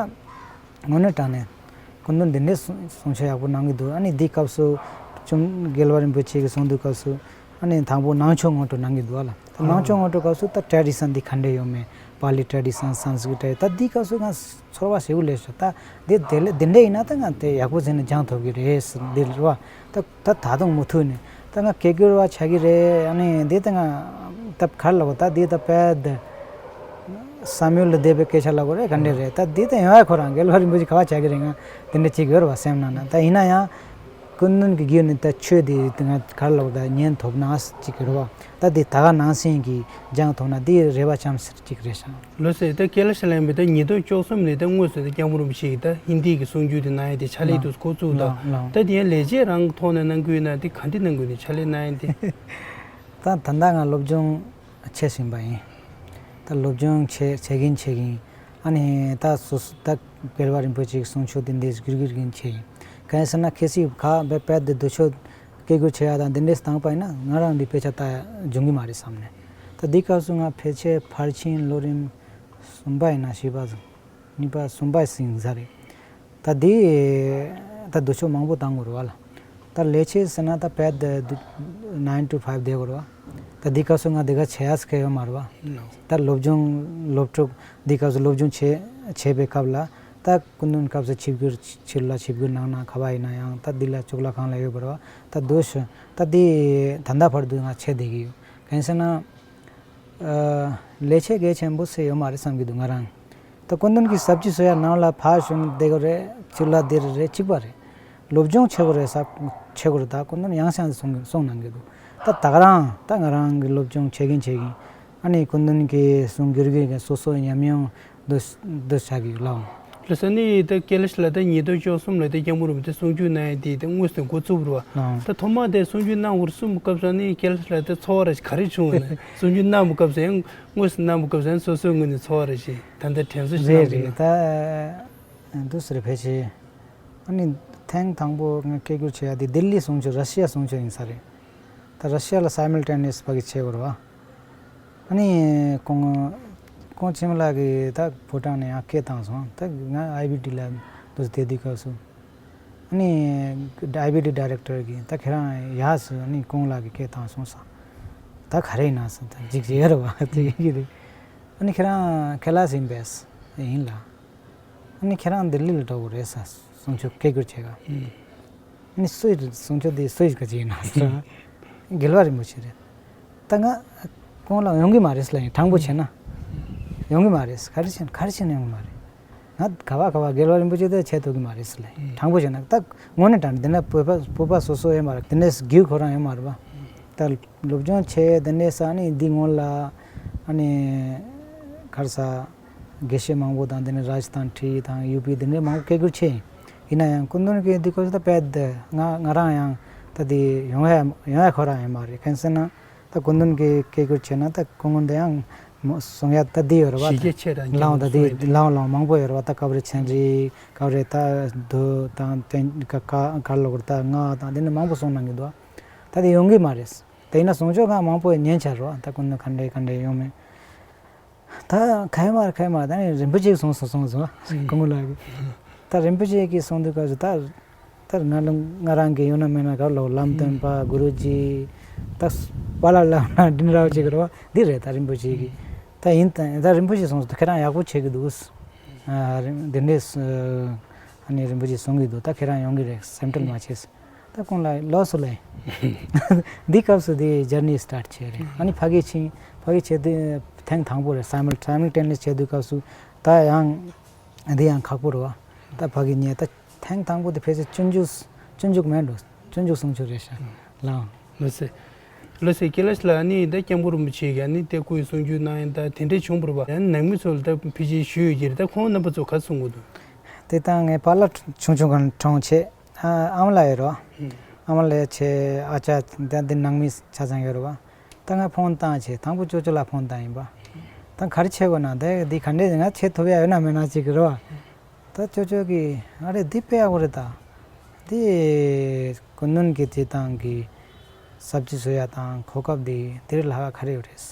དངོས་གནས་དྲང་གནས་སྐུ་མདུན་འདི་འདྲའི་གསུང་གསུང་ཆོས་ཡག་པོ་གནང་གི་འདུག་ཨ་ནི་འདི་སྐབས་སུ་བཅོམ་རྒྱལ་བ་རིན་པོ་ཆེ་གིས་གསུང་དུས་སྐབས་སུ་ཨ་ནི་དང་པོ་ནང་ཆོས་ངོ་སྤྲོད་གནང་གི་འདུག་ཨ་ལ། ད་ནང་ཆོས་ངོ་སྤྲོད་སྐབས་སུ་ད་ཊེ་རེ་ཌི་ཤན་འདི་ག་འདྲས་ཡོད་མེད། པཱ་ལི་ཊེ་རེ་ཌི་ཤན། སན་སི་ཀྲི་ཊ་ཊེ་རེ་ཌི་ཤན། ད་འདི་སྐབས་སུ་ང་ཚོར་བ་ཞེ་པོ་སླེབས་སོང་། ད་འདི་དེ་ལས་འདི་འདྲས་ཡིན་ན་ད་ང་དེ་ཡག་པོ་བྱས་ནས་སྦྱང་ཐུབ་ཀྱི་རེད་ཟེར། འདི་རེད་བ། ད་ད་ད་དུང་མུ་མཐུད་ནས་ད་ང་སྐད་སྒྱུར་བ་ཆགས་ཀྱི་རེད། ཨ་ནི་འདི་ད་ང་ད་ག་རེ་ལབ་དགོས། ད་འདི་ད་དཔེ་ད་སཱ་མུ་ཨེལ་ལ་བསྡད་པའི་སྐད་ཆ་ལབ་དགོས་རེད། ག་འདྲས་རེད། ད་འདི་ད་ཡོང་ཡ་ཁོ་རང་རྒྱལ་བ་རིན་པོ་ཆེ་ག་པར་བཅར་གྱི་རེད། ང་དེ་འདྲ་ཅིག་ཡོད་རེད་བ་སེམས་ནང་ན། ད་ཡིན་ན་ཡང་སྐུ་མདུན་གྱི་བརྒྱུད་ནས་ད་ཆོས་འདི་ད་ང་ག་རེ་ལབ་དགོས། ད་ཉན་ཐུབ་ན་ཅིག་རེད་བ། ད་འདི་ད་ག་ནང་བཞིན་གྱི་སྦྱང་ཐུབ་ན་འདི་རེ་བ་ཅམ་ཟེར་ཅིག་རེད་ཤག་ལགས་སེ། ད་ཁྱེད་ལ་ཞུ་ལ་ཡིན་པས། ད་ཉིས་སྟོང་བཅུ་གསུམ་ནས་ད་དངོས་སུ་ད་སྐྱབས་མགོན་རིན་པོ་ཆེ་གིས་ད་ཧིན་དི་གི་གསུང་ཆོས་དེ་གནང་ཡ་དེ་ཕྱག་ལས་དུ་འགོ་བཙུགས་དང་། ལགས་ལགས། ད་དེ་ཡང་ལས་བྱེད་རང་གི་ཐོག་ནས་གནང་གི་ཡོད་ན་དེ་ག་འདྲ་གནང་གི་ཡོད་ནས་ཕྱག་ལས་གནང་ཡ་དེ། ད་ད་ལྟ་ང་སློབ་སྦྱོང་བྱེད་བཞིན་པ་ཡིན། ད་སློབ་སྦྱོང་བྱེད་བྱེད་ཀྱིན་བྱེད་ཀྱིན། ཨ་ནི་ད་སོ་སོ་ད་རྒྱལ་བ་རིན་པོ་ཆེ་གི་གསུང་ཆོས་དེ་འདི་བསྒྱུར་བསྒྱུར་གྱིན་བྱེད་ཡིན། གང་ཡིན་ཟེར་ན་གལ་སྲིད་ཁ་བེ་པད་དེ་འདུ་ཆོས་ སྐད་སྒྱུར་བྱེད་ཡ་དང་དེ་འདྲས་བཏང་པ་ཡིན་ན་ང་རང་འདི་དཔེ་ཆ་ལྟ་ཡ་འབྱུང་གི་མ་རེད་བསམ་ནས། ད་འདི་སྐབས་སུ་ང་ཕལ་ཆེར་ཕར་ཕྱིན་ལོ་རིམ་གསུམ་པ་ཡིན་ན་བཞི་པ་ཟིན། གཉིས་པ་གསུམ་པ་ཟིན་ས་རེད། ད་འདི་ད་འདུག་ཕྱོགས་མང་པོ་བཏང་དགོས་རེད་བ་ལ། ད་ལས་བྱེད་ཟེར་ན་ད་བེད་nine to five བསྡད་དགོས་རེད་བ། ད་འདི་སྐབས་སུ་ང་འདི་ག་བྱེད་ཡ་ཟེར་མཁན་ཡོད་མ་རེད་བ། ད་སློབ་སྦྱོང་སློབ་ཕྲུག་འདི་སྐབས་སུ་སློབ་སྦྱོང་བྱེད་བྱེད་པའི་སྐབས་ལ་ད་སྐུ་མདུན་སྐབས་སུ་ཆིབས་བསྒྱུར་ཕྱི་ལ་ཆིབས་བསྒྱུར་གནང་ན་ག་པར་ཡིན་ན་ཡང་ད་འདི་ལ་གཙུག་ལག་ཁང་ལ་ཡོད་དགོས་རེད་བ། ད་འདུག་ཕྱོགས་ད་འདི་ད་ལྟ་བར་དུ་ང་བྱེད་བསྡད་ཀྱི་ཡོད། གང་ཡིན་ཟེར་ན། ཨ། ལས་བྱེད་གལ་ཆེན་པོ་ཟེར་ཡོད་མ་རེད་བསམ་གྱི་འདུག་ང་རང་། ད་སྐུ་མདུན་གྱི་ཟབ་ཅིག་བཟོ་ཡ་ནང་ལ་ཕར་ཞོན་བསྡད་དགོས་རེད། གཙུག་ལག་འདིར་རེད་གཅིག་པ་རེད། སློབ་སྦྱོང་བྱེད་དགོས་རེད་ཟེར་བྱེད་དགོས་རེད། ད་སྐུ་མདུན་ཡང་སེང་གསུང་གསུང་གནང་གི་འདུག་ད་ད་ག་རང་ད་ང་རང་གི་སློབ་སྦྱོང་བྱེད་ཀྱིན་བྱེད་ཀྱིན་ཨ་ནི་སྐུ་མདུན་གྱི་གསུང་བསྒྱུར་གྱི་སོ་སོ་ཉམས་མྱོང་འདུ་འདུ་བྱ་གི་ལའོ། ལགས་སོ། ནི་ད་ཀེ་ལ་ཤི་ལ་ད་ཉིས་སྟོང་བཅུ་གསུམ་ལ་ད་སྐྱབས་མགོན་རིན་པོ་ཆེ་གསུང་ཆོས་གནང་ཡ་དེ་ད་དངོས་སུ་འགོ་བཙུགས་པ་རེད་བ། ལགས། ད་ཐོག་མ་དེ་གསུང་ཆོས་གནང་བར་གསུངས་པའི་སྐབས་སུ་ནི་ཀེ་ལ་ཤི་ལ་ད་ཚོར་བ་ར་ཞིག་ག་རེ་བྱུང་བ་ནི་གསུང་ཆོས་གནང་བའི་སྐབས་སུ་ཡང་དངོས་སུ་གནང་བའི་སྐབས་སུ་ཡང་སོ་སོའི་ངོས་ནས་ཚོར་བ་ར་ཞིག་ད་ལྟ་དྲན་གསོ་ཞིག་རེད་གནང་རེད། གི་ད་འདུག་ཟེར་ཕལ་ཆེར་ཨ་ནི་ཐེངས་དང་པོ་ང་སྐད་སྒྱུར་བྱེད་ཡ་དེ་ལྡི་ལི་གསུང་ཆོས་ར་ཤི་ཡ་གསུང་ཆོས་ཡིན་ས་རེད། ད་ར་ཤི་ཡ་ལ་simultaneous་ཕ་གི་བྱེད་དགོས་རེད་བ། ཨ་ནི་ཁོང་ཁོང་ཆེན་མོ་ལགས་ཀྱིས་ད་ཕོ་བྲང་ནས་ཡང་སྐད་བཏང་སོང་། ད་ང་ཨའི་བི་ཌི་ལ་འདུག་བསྡད་དུས་སྐབས་སུ། ཨ་ནི་ཨའི་བི་ཌི་ཌའི་རེག་ཊར་གྱིས་ད་ཁྱེད་རང་ཡག་སོང་། ཨ་ནི་ཁོང་ལགས་ཀྱིས་སྐད་བཏང་སོང་ས། ད་ག་རེ་ཡིན་ན་ཟེར། ད་འཇིགས་བྱེད་ཡོད་རེད་བ་དེ་གི་རེད། ཨ་ནི་ཁྱེད་རང་ཁེ་ལ་སི་ཡིན་པས། ཡིན་ལ། ཨ་ནི་ཁྱེད་རང་ལྡི་ལི་ལ་འགྲོ་དགོས་རེད་ཟེར། གསུང་ཆོས་སྐད་སྒྱུར་བྱེད་ག་ཨ་ནི་སུ་ཡིན་གསུང་ཆོས་དེ་སུ་ཡིན་ག་ཅིག་ཡིན་ན་ཟེར། རྒྱལ་བ་རིན་པོ་ཆེ་རེད། ད་ང་ཁོང་ལ་ཡོང་གི་མ་རེད་ཟེར་ལ་ཡིན། དྲང་པོ་བྱས་ན། ཡོང་གི་མ་རེད། ག་རེ་བྱས་ན་ག་རེ་བྱས་ན་ཡོང་གི་མ་རེད། ང་ག་བ་ག་བ་རྒྱལ་བ་རིན་པོ་ཆེ་དེ་བྱེད་ཐུབ་ཀྱི་མ་རེད་ཟེར་ལ་ཡིན། དྲང་པོ་བྱས་ན་ད་དངོས་གནས་དྲང་འདི་ན་བོད་པ་བོད་པ་སོ་སོ་ཡོད་མ་རེད། དེ་ནས་རྒྱུད་ཁོ་རང་ཡོད་མ་རེད་པ། ད་སློབ་སྦྱོང་བྱས་དེ་ནས་ས་ནི་འདི་སྔོན་ལ་ཨ་ནི་ག་རེ་ཟ། དགེ་བཤེས་མང་པོ་དང་དེ་ནས་རཱཇ་དང་ཁྲི་དང་ཡུ་པི་དེ་འདྲའི་མང་པོ་སྐད་སྒྱུར་བྱས་ཡིན། ཡིན་ན་ཡང་སྐུ་མདུན་གྱིས་འདི་སྐོར་ད་དཔེ་འདི་ང་ང་རང་ཡང་ད་འདི་ཡོང་ཡ་ཡོང་ཡ་ཁོ་རང་ཡོད་མ་རེད། གང་ཟེར་ན་ད་སྐུ་མདུན་གྱིས་སྐད་སྒྱུར་བྱས་ན་ད་སྐུ་ངོ་འདི་ཡང་མོ་གསུང་ཡ་ད་འདི་ཡོད་རེད་བ། གཞི་རྒྱ་ཆེ་རང་ལའང་ད་འདི་གསུང་ཡ་ལའང་ལའང་མང་པོ་ཡོད་རེད་བ། ད་སྐབས་རེ་ཚན་རིག་སྐབས་རེ་ད་མདོ་དང་དེ་ག་ག་ག་ལོག་ད་ང་དང་དེ་ནས་མང་པོ་གསུང་གནང་གི་འདུག་ད་འདི་ཡོང་གི་མ་རེད། དེ་ཡིན་ན་གསུང་ཆོས་ཁག་མང་པོ་ཉན་ཆ་རོགས། ད་ཀུན་ནས་ག་འདྲས་ག་འདྲས་ཡོང་མེད། ད་ག་ཡོད་མ་རེད་ག་ཡོད་མ་རེད། ད་ནི་རིན་པོ་ཆེ་གིས་གསུངས་སོང་གསུངས་སོང་། ཨང་། སྐུ་ངོ་ལགས་ཀྱིས། ད་རིན་པོ་ཆེ་གིས་གསུངས་དུས་སྐབས་སུ་ད་ད་ང་ལ་ང་རང་གི་ཡོད་ན་མེད་ན་ག་ལོ་ལམ་སྟོན་པ་གུ་རུ་ཇི་ད་པཱ་ལགས་ལབ་ན་འདི་འདྲ་བ་ཅིག་རེད་བ། འདི་རེད་ད་རིན་པོ་ཆེ་གིས། ད་ཡིན་ད་ད་རིན་པོ་ཆེས་གསུངས་སོང་། ད་ཁྱེད་རང་ཡག་པོ་བྱེད་ཀྱི་འདུག་ཨ་རིན་འདི་འདྲས་ཨ་ནི་རིན་པོ་ཆེས་གསུང་གི་འདུག་ད་ཁྱེད་རང་ཡོང་གི་རེད། སེམས་ཁྲལ་མ་བྱེད། ད་ཁོང་ལ་ལོགས་སུ་ལས། འདི་སྐབས་སུ་འདི་ཇར་ནི་སི་ཊར་ཊི་བྱས་རེད། ཨ་ནི་ཕ་གི་ཕྱིན་ཕ་གི་བྱེད་དུས་ཐེངས་དང་པོ་རེད། སའི་མལ་སའི་མལ་ཊེ་ནི་ཡས་བྱེད་དུས་སྐབས་སུ་ད་ཡང་འདི་ཡང་ཁག་པོ་རེད་བ། ད་ཕ་གི་ཉལ་ད་ཐེངས་དང་པོ་དེ་ཕལ་ཆེར་སྤྱོད་འཇུག་སྤྱོད་འཇུག་མེད་འགྲོ། སྤྱོད་འཇུག་གསུང་ཆོས་རེད་ཤག་ལའང་། ལགས་སེ། ལགས་སེ། ཀེ་ལ་ཤི་ལགས་ནི་ད་སྐྱབས་མགོན་རིན་པོ་ཆེ་གིས་ནི་དེ་སྐུའི་གསུང་ཆོས་གནང་ཡིན། ད་དེ་འདྲས་བྱུང་བ་རེད་བ། ཡང་ནང་མི་ཚོ་ལ་ད་ཕལ་ཆེར་ཞུས་ཡོད་ཀྱི་རེད། ད་ཁོང་རྣམ་པ་ཚོ་ག་རེ་གསུང་གི་འདུག་དེ་དང་ངའི་པཱ་ལགས་ཆུང་ཆུང་གང་གྲོངས་བྱས། ཨ་ཨ་མ་ལགས་ཡོད་རོ། ཨ་མ་ལགས་བྱས་ཨ་ཅག་ད་འདི་ནང་མི་ཆ་ཚང་ཡོད་རེད་བ། ད་ང་ཕོན་བཏང་བྱས་དང་པོ་ཅོ་ཅོ་ལ་ཕོན་བཏང་ཡིན་པ། ད་ག་རེ་བྱེད་དགོས་ན་ད་འདི་ག་འདྲས་ང་བྱེད་ཐུབ་ཡ་ཡོད་ན་མེད་ན་ཅིག་རེད་བ། ད་ཅོ་ཅོ་གིས་ཨ་རེ་འདི་དཔེ་ཡག་པོ་རེད་ད། འདི་སྐུ་མདུན་གྱི་དེ་དང་གི་ཟབ་ཅིག་བཟོ་ཡ་དང་གོ་སྐབས་འདི་འདིར་ལྷག་ག་ག་རེ་ཡོད་རེད།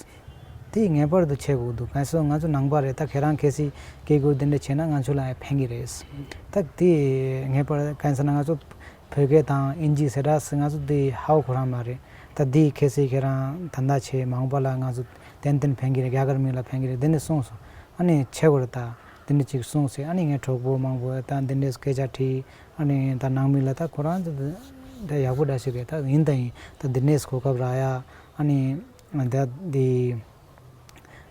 འདི་ངེས་པར་དུ་བྱེད་དགོས་འདུག་གང་ཟེར་ང་ཚོ་ནང་པ་རེད། ད་ཁྱེད་རང་གལ་སྲིད་སྐད་སྒྱུར་འདི་འདྲ་བྱས་ན་ང་ཚོ་ལ་ཡང་ཕན་གྱི་རེད། ད་འདི་ངེས་པར་གང་ཟེར་ན་ང་ཚོ་བོད་སྐད་དང་ཨིན་ཇི་ཟེར་ཡ་ཟེར་ང་ཚོ་འདི་ཧ་གོ་རང་མ་རེད། ད་འདི་གལ་སྲིད་ཁྱེད་རང་ད་ལྟ་བྱས་མ་འོངས་པ་ལ་ང་ཚོ་ཏན་ཏན་ཕན་གྱི་རེད། རྒྱ་གར་མི་ལ་ཕན་གྱི་རེད། འདི་འདྲ་གསུངས་སོང་། ཨ་ནི་བྱེད་དགོས་རེད་ད། དེ་འདྲ་ཅིག་གསུངས་ཟེར། ཨ་ནི་ངའི་གྲོགས་པོ་མང་པོ་ད་འདི་འདྲས་སྐད་ཆ་དྲིས། ཨ་ནི་ད་ནང་མི་ལ་ད་ཁོ་རང་ད་ཡག་པོ་འདྲ་ཞིག་རེད། ད་ཡིན་ད་ཡིན་ད་འདི་འདྲས་གོ་སྐབས་རག་ཡ། ཨ་ནི་ད་འདི་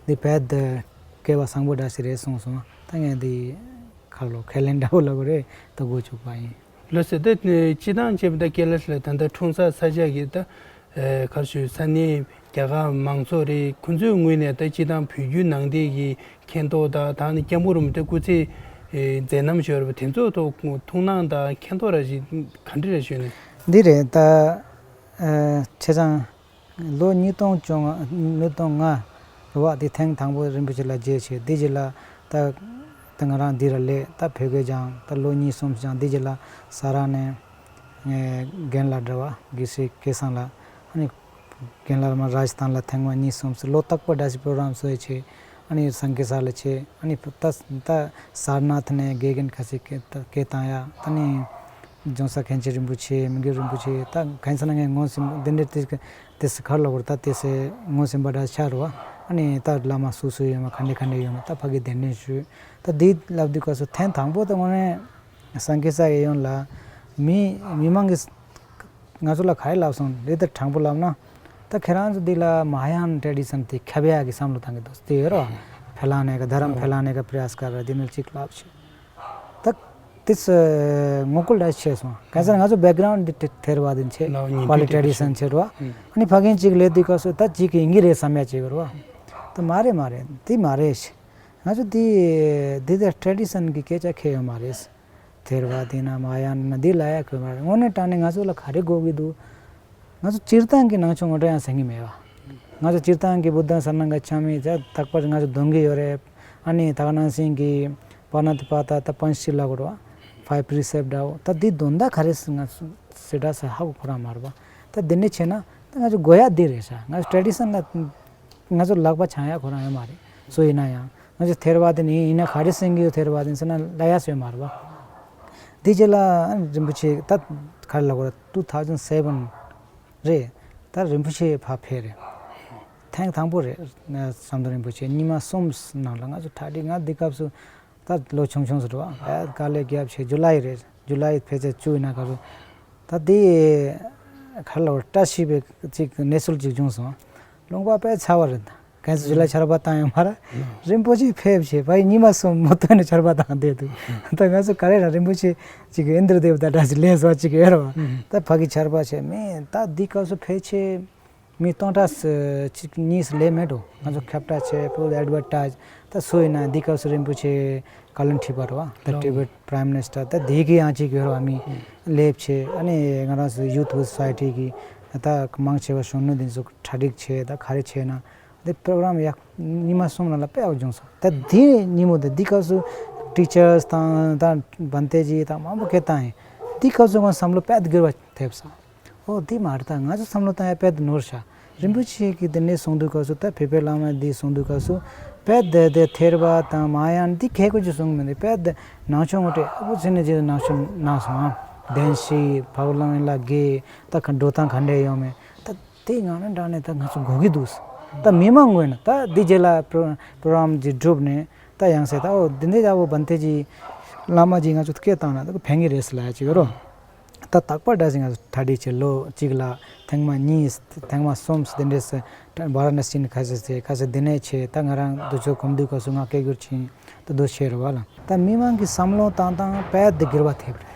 འདི་བེད་སྐལ་བ་བཟང་པོ་འདྲ་ཞིག་རེད་གསུངས་སོང་། ད་ངས་འདི་ཁ་ལོ་ཁས་ལེན་འདྲ་པོ་ལབ་དགོས་རེད། ད་འགོ་བཙུགས་པ་ཡིན། ལགས་སེ། ད་སྤྱིར་བཏང་བྱས་པ་ད་ཀེ་ལ་ཤི་ལ་ད་ལྟ་འཁྲུངས་ས་ས་ཆ་གི་ད་ཨེ་ག་རེ་ཞུ། ས་གནས་རྒྱ་གར་མང་ཚོགས་རེད། ཁོ་ཚོའི་ངོས་ནས་ད་སྤྱིར་བཏང་བོད་བརྒྱུད་ནང་བསྟན་གྱི་མཁྱེན་རྟོགས་དང་ད་ནི་སྐྱབས་མགོན་རིན་པོ་ཆེ་སྐུ་ཚེ་ཨེ་མཛད་རྣམ་ཞུ་བ་རེད་པ། དེ་ཚོ་ཐོག་ཐུགས་སྣང་དང་མཁྱེན་རྟོགས་ར་ཞིག་ག་འདྲ་རེད་ཞུས་ནས། འདི་རེད་ད། ཨེ་ཆ་ཚང་ལོ་ཉིས་སྟོང་བཅོ་ལྔ་ཉིས་སྟོང་ལྔ་རེད་བ། དེ་ཐེངས་དང་པོ་རིན་པོ་ཆེ་ལ་མཇལ་བྱས། དེ་རྗེས་ལ་ད་ད་ང་རང་འདི་ར་སླེབས། ད་བོད་སྐད་སྦྱངས། ད་ལོ་གཉིས་གསུམ་སྦྱངས། དེ་རྗེས་ལ་ས་ར་ནས་ རྒན་ལགས་འདྲ་བ་དགེ་བཤེས་སྐལ་བཟང་ལགས། ཨ་ནི་རྒན་ལགས་མ་རཱཇ་སྟན་ལ་ཐེངས་མ་གཉིས་གསུམ་སུ་ལོ་རྟག་པར་འདྲ་ཞིག་པོ་རོ་གྷ་རམ་བཟོས་བྱས། ཨ་ནི་སངས་རྒྱས་ས་ལ་བྱས། ཨ་ནི་ད་ད་སར་ནཱཐ་ནས་དགེ་རྒན་ཁ་ཤས་སྐད་སྐད་བཏང་ཡ། ད་ནི་ལྗོན་བྱང་མཁན་ཆེན་རིན་པོ་ཆེ། མི་འགྱུར་རིན་པོ་ཆེ། ད་གང་ས་ན་ངས་ངོ་སེམས་འདི་འདྲའི་དེ་དེ་སི་ཁར་ལ་བོར། ད་དེ་སི་ངོ་སེམས་པ་འདྲ་ཆགས་རོ། ཨ་ནི་ད་བླ་མ་སུ་སུ་ཡོད་མ་ག་འདྲ་ག་འདྲ་ཡོད་མ། ད་ཕ་གི་གདན་འདྲེན་ཞུས། ད་འདི་ལབ་དུས་སྐབས་སུ་ཐེངས་དང་པོ་ད་དངོས་གནས་སངས་རྒྱས་ས་ཡི་ཡོན་ལ་མི་མི་མང་གི་ང་ཚོ་ལ་ག་རེ་ལབ་སོང་། རེད། ད་དྲང་པོ་ལབ་ན། ད་ཁྱེད་རང་ཚོ་འདི་ལ་མ་ཧཱ་ཡཱན་ཊེ་ཌི་ཤན་དེ་ཁྱབ་ཡག་གི་བསམ་བློ་བཏང་གི་འདུག་དེ་ཡོད་རོ། ཕེ་ལ་ནེ་ཀ་དྷ་རམ་ཕེ་ལ་ནེ་ཀ་པྲ་ཡཱས་ཀར་ར་དེ་ནས་གཅིག་ལབ་བྱས། ད་དེ་ཚོ་ངོ་རྒོལ་འདྲ་བྱས་སོང་། གང་ཟེར་ང་ཚོ་བེག་གྷ་རའུན་ཌི་ཐེ་ར་ཝ་དི་བྱས། ལའོ་ཉིན་པ་ལི་ཊེ་ཌི་ཤན་བྱས་རོ། ཨ་ནི་ཕ་རྒན་གཅིག་ལས་དུས་སྐབས་སུ་ད་གཅིག་གི་ཡིན་གྱི་རེད་བསམ་ཡ་བྱེད་དགོས་རོ། ད་མ་རེད་མ་རེད། དེ་མ་རེད་ཤི། ང་ཚོ་དེ་དེ་དེ་ཊེ་ཌི་ཤན་གི་སྐད་ཆ་ཁེལ་ཡོད་མ་རེད། ཐེ་ར་ཝ་དི་ན་མ་ཧཱ་ཡཱན་ན་འདི་ལ་ཡ་གོ་མ་རེད། དངོས་གནས་དྲང་གནས་ང་ཚོ་ལ་ག་རེ་དགོས་ཀྱི་འདུག་ང་ཚོ་སྤྱིར་བཏང་གི་ནང་ཆོས་ངོ་སྤྲོད་ཡང་ཟེར་གྱི་མེད་པ། ང་ཚོ་སྤྱིར་བཏང་གི་བུདྡྷ་ས་ར་ནང་ག་ཆ་མི་ཚ་རྟག་པར་ང་ཚོ་འདོན་གྱི་ཡོད་རེད། ཨ་ནི་ད་ག་ནང་བཞིན་གྱི་པ་ཎ་ཏི་པ་ཏ་ད་པཉྩ་ཤི་ལ་གོ་ར་བ་ཕའིབ་པི་རི་སེབ་འདྲ་བོ། ད་འདི་དོན་དག་ག་རེ་ང་ཚོ་སེ་འདྲ་ས་ཧ་གོ་ཁོ་རང་མ་རེད་པ། ད་འདི་འདྲ་བྱས་ན་ད་ང་ཚོ་དགོས་ཡ་འདི་རེད་ཤག་ང་ཚོ་ཊེ་ཌི་ཤན་ལ་ང་ཚོ་ལག་པ་འཆང་ཡ་ཁོ་རང་ཡོད་མ་རེད། སུ་ཡིན་ན་ཡང་། ང་ཚོ་ཐེ་ར་ཝ་དི་ནི་ཡིན་ན་ག་རེ་ཟེར་གྱི་ཡོད། ཐེ་ར་ཝ་དི་ཟེར་ན་ལ་ཡ་སོས་མ་རེད་པ། དེ་རྗེས་ལ་རིན་པོ་ཆེ་ད་ག་རེ་ལབ་དགོས་རེད། ཊུ་ཐའུ་ཟན་སེ་བན་རེད། ད་རིན་པོ་ཆེ་ཕར་ཕེབས་རེད། ཐེངས་དང་པོ་རེད། ཟམ་གདོང་རིན་པོ་ཆེ་ཉི་མ་གསུམ་ནང་ལ་ང་ཚོ་གྲ་སྒྲིག་ང་འདི་སྐབས་སུ་ད་ལོ་ཆུང་ཆུང་ཟེར་བ་དཀའ་ལས་རྒྱབ་བྱས། ཇུ་ལའི་རེད། ཇུ་ལའི་ཕལ་ཆེར་བཅུ་ཡིན་ན་ག་རེ། ད་དེ་ག་རེ་ལབ་དགོས་རེད། བཀྲ་ཤིས་པའི་ཅིག་གནས་ཚུལ་ཅིག་བྱུང་སོང་། ལུང་པ་དཔེ་ཚ་བ་རེད། ད་གང་ཚོད་ཇུ་ལའི་ཆར་པ་བཏང་ཡོད་མ་རེད། རིན་པོ་ཆེ་ཕེབས་བྱས་ཕ་ཡི་ཉི་མ་གསུམ་མུ་མཐུད་ནས་ཆར་པ་བཏང་བསྡད་འདུག་ད་ང་ཚོ་ག་རེ་ར་རིན་པོ་ཆེ་ཅིག་ཨིནྡྲ་དེ་ཝ་ད་འདྲ་ཞིག་ལས་བཟོ་ཅིག་ཡོད་རེད་བ། ད་ཕ་གི་ཆར་པ་བྱས་མི་ད་འདི་སྐབས་སུ་ཕལ་ཆེར་མི་སྟོང་ཕྲག་ཅིག་གཉིས་སུ་ལས་མེད་འགྲོ། ང་ཚོ་ཁྱབ་བསྒྲགས་བྱས། ཕུལ་ཨེ་ཌི་ཝར་ཊའིཛ། ད་སུ་ཡིན་ན་འདི་སྐབས་སུ་རིན་པོ་ཆེ་བཀའ་བློན་ཁྲི་པ་རེད་བ། ད་ཊི་བེཊ་པ་རའིམ་མི་ནི་སི་ཊར། ད་དེ་གི་ཡང་ཅིག་ཡོད་རེད་བ། མི་སླེབས་བྱས། ཨ་ནི་ང་རང་ཚོ་ཡུ་ཐི་སོ་སའི་ཊི་གི་ད་མང་ཆེ་བ་གཞོན་ནུ་འདི་ཚོ་གྲ་སྒྲིག་བྱས། ད་ག་རེ་བྱས་ན། འདི་པྲོ་གྲམ་ཡག་ཉི་མ་གསུམ་ནང་ལ་དཔེ་ཡག་བྱུང་སོང་། ད་འདི་ཉིན་མོ་དེ་འདི་སྐབས་སུ་ཊི་ཆར་སི་དང་ད་བན་ཏེ་ཇི་དང་མང་པོ་སྐད་བཏང་ཡིན། འདི་སྐབས་སུ་ང་བསམ་བློ་དཔེ་འགྱུར་བ་ཐེབས་སོང་། ཨོ་འདི་མ་རེད། ད་ང་ཚོ་བསམ་བློ་བཏང་ཡ་དཔེ་ནོར་ཤག་རིན་པོ་ཆེ་གི་འདི་ནས་གསུང་དུས་སྐབས་སུ། ད་བོད་པའི་བླ་མ་འདི་གསུང་དུས་སྐབས་སུ་དཔེ་དེ་དེ་ཐེ་ར་ཝ་དང་མ་ཧཱ་ཡཱན་འདི་གལ་དགོས་ཀྱི་གསུང་མི་འདུག་དཔེ་དེ་ནང་ཆོས་ངོ་སྤྲོད་ཨ་བུ་ཚེ་ནས་རྗེས་ནང་ཆོས་གནང་སོང་ཨ། བདེན་བཞི་བག་ལང་ལ་དགེ་ད་ག་འགྲོ་སྟངས་ག་འདྲས་ཡོང་མེད་ད། དེའི་ངང་ནས་འདྲ་ནས་ད་ང་ཚོ་དགོས་ཀྱི་འདུག་ད་མི་མང་ངོས་ནས་ད་འདི་རྗེས་ལ་པྲོ་པྲོ་གྲམ་ཅིག་བསྒྲུབས་ནས་ད་ཡང་སེ་ད་ཨོ་འདི་འདྲའི་ཡག་པོ་བན་ཏེ་ཇི་བླ་མ་ཅིག་ང་ཚོ་སྐད་བཏང་ན་ད་ཕན་གྱི་རེད་ཟེར་ལབ་ཡ་ཅིག་ཡོད་རོ། ད་རྟག་པར་འདྲ་ཞིག་ང་ཚོ་གྲ་སྒྲིག་བྱས། ལོ་གཅིག་ལ་ཐེངས་མ་གཉིས་ཐེངས་མ་གསུམ་འདི་འདྲས་སེ་ཝ་ར་ཎ་སི་ནས་ཁ་ཤས་སེ་ཁ་ཤས་འདི་ནས་བྱས། ད་ང་རང་འདི་ཚོ་གོམ་བསྡུས་སྐབས་སུ་ང་སྐད་སྒྱུར་ཕྱིན་ད་འདུག་བྱས་རེད་བ་ལ། ད་མི་མང་གི་བསམ་བློ་བཏང་སྟངས་དཔེ་འདི་འགྱུར་བ་ཐེབས་རེད་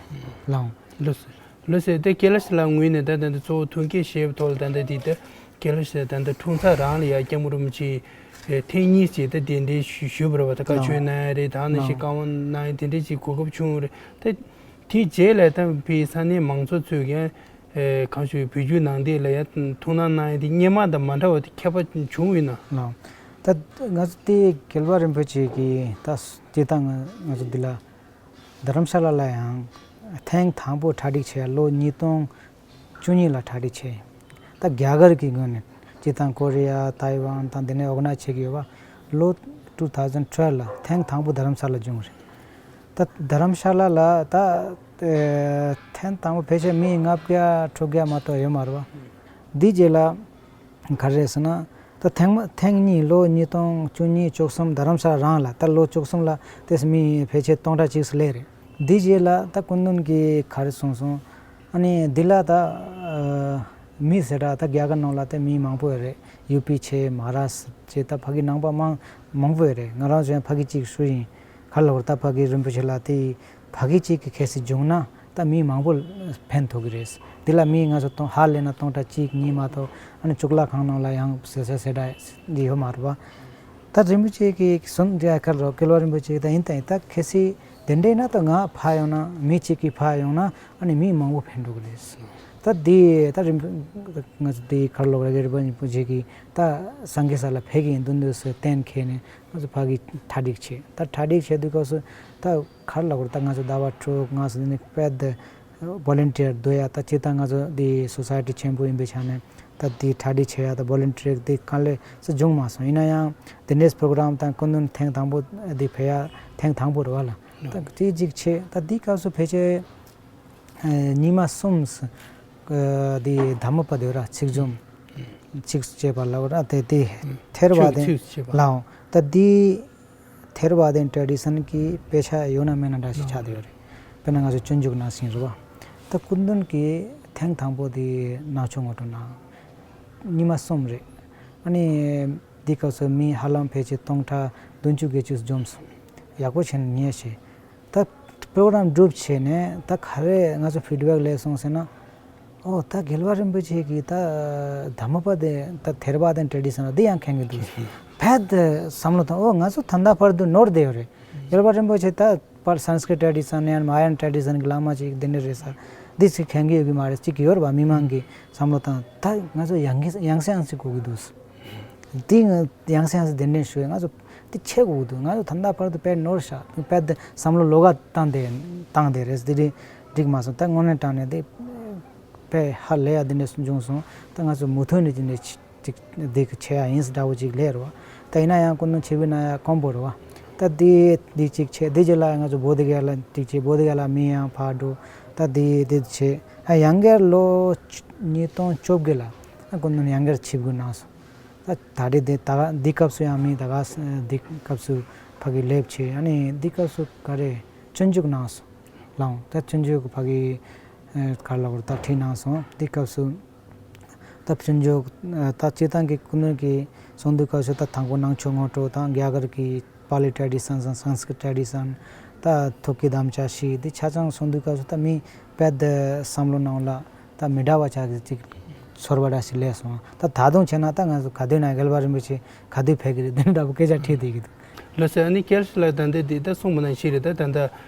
ལགས། ལགས་སོ། ལགས་སོ། དེ་ཀེ་ལ་ཤི་ལགས་ངོས་ནས་ད་ལྟ་འདི་གཙོ་བོ་ཐོན་སྐྱེད་བྱེད་པའི་ཐོག་ལ་ད་ལྟ་འདི་ད་ཀེ་ལ་ཤི་ད་ལྟ་འཁྲུངས་ས་རང་ལ་ཡ་སྐྱབས་མགོན་རིན་པོ་ཆེ་ཐེངས་གཉིས་ཅིག་ད་གདན་འདྲེན་ཞུས་པ་རེད་བ། ད་བཀའ་ཆོས་གནང་ཡ་རེད། ད་ནང་བཞིན་བཀའ་དབང་གནང་ཡ་དེ་འདྲས་ཅིག་གོ་སྐབས་བྱུང་རེད། ད་དེའི་རྗེས་ལ་ད་ཕའི་ས་གནས་མང་ཚོགས་ཚོས་ཀྱང་གང་ཞུ་བོད་བརྒྱུད་ནང་བསྟན་ལ་ཡ་ཐུགས་སྣང་གནང་ཡ་དེ་སྔོན་མ་དང་མ་འདྲ་བ་དེ་ཁྱད་པར་བྱུང་ཡོད་ན། ལགས། ད་ང་ཚོ་དེ་རྒྱལ་བ་རིན་པོ་ཆེ་གི་ད་སྤྱིར་བཏང་ང་ཚོ་འདི་ལ། རྡ་རམ་ཤ་ལ་ལ་ཡང་ཐེངས་དང་པོ་གྲ་སྒྲིག་བྱས་ལོ་ཉིས་སྟོང་བཅུ་གཉིས་ལ་གྲ་སྒྲིག་བྱས། ད་རྒྱ་གར་གྱི་ངོས་ནས་སྤྱིར་བཏང་ཀོ་རི་ཡ་ཐའེ་ཝན་དང་འདི་ནས་ཨོར་ག་ནའི་བྱེད་ཀྱི་ཡོད་པ། ལོ་ཊུ་ཐའུ་ཟན་ཊུ་ཝེལ་ལ་ཐེངས་དང་པོ་རྡ་རམ་ཤ་ལ་བྱུང་རེད། ད་རྡ་རམ་ཤ་ལ་ལ་ད་ཐེངས་དང་པོ་ཕལ་ཆེར་མི་ལྔ་བརྒྱ་དྲུག་བརྒྱ་མ་གཏོགས་ཡོད་མ་རེད་བ། འདིའི་རྗེས་ལ། ག་རེ་རེད་ཟེར་ན། ད་ཐེངས་མ་ཐེངས་གཉིས་ལོ་ཉིས་སྟོང་བཅུ་གཉིས་བཅུ་གསུམ་རྡ་རམ་ཤ་ལ་རང་ལ་ད་ལོ་བཅུ་གསུམ་ལ་དེ་མི་ཕལ་ཆེར་སྟོང་ཕྲག་གཅིག་སུ་སླེབས་རེད། འདི་རྗེས་ལ་ད་སྐུ་མདུན་གྱིས་ག་རེ་གསུངས་སོང་། ཨ་ནི་འདི་ལ་ད་མི་ཟེར་ད་ད་རྒྱ་གར་ནང་ལ་ད་མི་མང་པོ་ཡོད་རེད། ཡུ་པི་བྱས་མ་ཧཱ་རཱ་ཤི་ཊ་བྱས་ད་ཕ་གི་ནང་པ་མང་མང་པོ་ཡོད་རེད། ང་རང་ཚོ་ཡང་ཕ་གི་གཅིག་ཧྲུལ་ཡིན། ག་རེ་ལབ་དགོས་རེད། ད་ཕ་གི་རིན་པོ་ཆེ་ལ་དེ་ཕ་གི་གཅིག་གི་གལ་སྲིད་བྱུང་ན། ད་མི་མང་པོ་ཕན་ཐོགས་ཀྱི་རེད། འདི་ལ་མི་ང་ཚོ་སྟོང་ཧ་ལས་ན་སྟོང་ཕྲག་གཅིག་གཉིས་མ་གཏོགས། ཨ་ནི་གཙུག་ལག་ཁང་ནང་ལ་ཡང་ཟེར་ཟེར་ཟེར་འདྲ་འདི་ཡོད་མ་རེད་པ། ད་རིན་པོ་ཆེ་གིས་གསུངས་འདི་ཨ་ཁར་རོ་རྒྱལ་བ་རིན་པོ་ཆེ་ད་ཡིན་ད་ཡིན་ད་གལ་སྲིད་དེ་འདྲ་ཡིན་ན་ད་ང་ཕར་ཡོང་ན་མི་གཅིག་གིས་ཕར་ཡོང་ན་ཨ་ནི་མི་མང་པོ་ཕན་ཐོགས་ཀྱི་རེད། ད་འདི་ད་རིན་པོ་ང་ཚོ་འདི་ཁར་ལོག་ར་རྒྱལ་བ་རིན་པོ་ཆེ་གིས་ད་སངས་རྒྱས་ས་ལ་ཕེབས་ཀྱི་ཡིན་འདུག་འདུག་ཟེར་གཏན་འཁེལ་ནས་ང་ཚོ་ཕ་གི་གྲ་སྒྲིག་བྱས། ད་གྲ་སྒྲིག་བྱས་དུས་སྐབས་སུ་ད། ག་རེ་ལབ་དགོས་རེད། ད་ང་ཚོ་ཟླ་བ་དྲུག་ང་ཚོ་འདི་ནས་དཔེ་དེ་ ཝོ་ལན་ཊི་ཡར་སྡོད་ཡ། ད་སྤྱིར་བཏང་ང་ཚོ་འདི་སོ་སའི་ཊི་ཆེན་པོ་ཡིན་པའི་ཆ་ནས་ད་འདི་གྲ་སྒྲིག་བྱེད་ཡ་ད་ཝོ་ལན་ཊི་ཡར་འདི་དཀའ་ལས་སུ་བྱུང་མ་སོང་། ཡིན་ན་ཡང་འདི་འདྲའི་པོ་རོ་གྷ་རམ་དང་སྐུ་མདུན་ཐེངས་དང་པོ་འདི་ཕེབས་ཡ་ཐེངས་དང་པོ་རེད་བ་ལ། ད་དེ་གཅིག་བྱས། ད་འདི་སྐབས་སུ་ཕལ་ཆེར་ཨ་ཉི་མ་གསུམ་ཨ་འདི་དྷརྨ་པ་དེ་ར་ཚིག་སྦྱོང་གཅིག་བྱས་པ་ལ་ར། དེ་དེ་ཐེར་བ་དེ་ལའོ། ད་འདི་ཐེར་ཝ་དན་ཊེ་རེ་ཌི་ཤན་གྱི་དཔེ་ཆ་ཡོད་ན་མེད་ན་འདྲ་ཞིག་ཆགས་བསྡད་ཡོད་རེད། དཔེར་ན་ང་ཚོ་སྤྱོད་འཇུག་ནང་བཞིན་རེད་བ། ད་སྐུ་མདུན་གྱིས་ཐེངས་དང་པོ་དེ་ནང་ཆོས་ངོ་སྤྲོད་གནང་། ཉི་མ་གསུམ་རེད། ཨ་ནི་འདི་སྐབས་སུ་མི་ཧ་ལམ་ཕལ་ཆེར་སྟོང་ཕྲག་བདུན་ཅུ་བརྒྱད་ཅུ་འཛོམས་སོང་། ཡག་པོ་བྱས་ནས་ཉན་ཤེས། ད་པོ་རོ་གྷ་རམ་གྲུབ་བྱས་ནས་ད་ག་རེ་ང་ཚོ་ཕིཌ་བེག་སླེབས་སོང་ཟེར་ན། ཨོ་ད་རྒྱལ་བ་རིན་པོ་ཆེ་གིས་ད་དྷརྨ་པ་དེ་ད་ཐེར་ཝ་དན་ཊེ་རེ་ཌི་ཤན་འདི་ཡང་མཁྱེན་གྱི་འདུག་ཟེར། ཕེད་བསམ་བློ་བཏང་། ཨོ་ང་ཚོ་ད་ལྟ་བར་དུ་ནོར་བསྡད་ཡོད་རེད། རྒྱལ་བ་རིན་པོ་ཆེ་ད་བར་སན་སི་ཀྲི་ཊི་ཊེ་རེ་ཌི་ཤན་ཡང་མ་ཧཱ་ཡཱན་ཊེ་རེ་ཌི་ཤན་གྱི་བླ་མ་ཅིག་འདི་འདྲ་རེད་ས། འདི་ཅིག་མཁྱེན་གྱི་ཡོད་ཀྱི་མ་རེད། ཅིག་ཡོད་རེད་བ། མི་མང་གིས་བསམ་བློ་བཏང་། ད་ང་ཚོ་ཡང་གི་ཡང་སེ་ཡང་སེ་གོ་གི་འདུག་ཟེར། འདི་ང་ཡང་སེ་ཡང་སེ་གདན་འདྲེན་ཞུ་ཡས། ང་ཚོ་འདི་ཆེ་དགོས་ཀྱི་འདུག་ང་ཚོ་ད་ལྟ་བར་དུ་དཔེ་ནོར་ཤག་དཔེ་འདི་བསམ་བློ་ལོགས་ཀ་བཏང་བསྡད་བཏང་བསྡད་རེད། འདི་འདྲ་འགྲིག་མ་སོང་། ད་དངོས་གནས་དྲང་གནས་འདི་དཔེ་ཧ་ལས་ཡ་འདི་འདྲ་བྱུང་སོང་། ད་ང་ཚོ་མུ་མཐུད་ནས་འདི་འདྲ་ཅིག་འདི་གི་བྱེད་ཡ་ཡིན་ཟེར་འདྲ་བོ་ཅིག་ལབ་རེད་བ། ད་ཡིན་ན་ཡང་སྐུ་མདུན་ཆེད་ཕེབས་གནང་ཡ་དཀོན་པོ་རེད་བ། ད་འདི་འདི་ཅིག་བྱས། འདི་རྗེས་ལ་ང་ཚོ་བོ་དྷི་ག་ཡ་ལ་ཅིག་བྱས། བོ་དྷི་ག་ཡ་ལ་མི་ཡང་ཕར་འགྲོ། ད་འདི་འདི་བྱས། ཨ་ཡང་སྒེར་ལོ་ཉིས་སྟོང་བཅོ་བརྒྱད་ལ་ཨ་སྐུ་མདུན་ཡང་སྒེར་ཆིབས་བསྒྱུར་གནང་སོང་། ད་ད་རེས་དེ་ད་ག་འདི་སྐབས་སུ་ཡང་མི་ད་ག་འདི་སྐབས་སུ་ཕ་གི་སླེབས་བྱས། ཨ་ནི་འདི་སྐབས་སུ་ག་རེ་སྤྱོད་འཇུག་གནང་སོང་། ལའོ། ད་སྤྱོད་འཇུག་ཕ་གི་ཨ་ག་རེ་ལབ་དགོས་རེད། ད་ཁྲིད་གནང་སོང་། འདི་སྐབས་སུ་ད་སྤྱོད་འཇུག་ཨ་ད་སྤྱིར་བཏང་གི་སྐུ་མདུན་གྱིས་གསུང་དུས་སྐབས་སུ་ད་དང་པོ་ནང་ཆོས་ངོ་སྤྲོད་དང་རྒྱ་གར་གྱི་པཱ་ལི་ཊེ་རེ་ཌི་ཤན་དང་སན་སི་ཀྲི་ཊི་ཊེ་རེ་ཌི་ཤན། ད་ཐུགས་ཀྱི་དམ་བཅའ་བཞི་འདི་ཆ་ཚང་གསུང་དུས་སྐབས་སུ་ད་མི་དཔེ་དེ་བསམ་བློ་ནང་ལ་ད་མི་འདྲ་བ་ཆགས་ཀྱི་ཅིག་ཚོར་བ་འདྲ་ཞིག་སླེབས་སོང་། ད་ད་དུང་བྱས་ན་ད་ང་ཚོ་ག་དུས་ན་རྒྱལ་བ་རིན་པོ་ཆེ་ག་དུས་ཕེབས་ཀྱི་རེད་འདི་འདྲ་བོ་སྐད་ཆ་དྲིས་བསྡད་ཀྱི་འདུག་ལགས་སོ། ཨ་ནི་ཀེ་ལ་ཤི་ལགས་ད་ལྟ་འདི་ད་གསུངས་པ་ནང་བཞིན་རེད། ད་ད་ལྟ་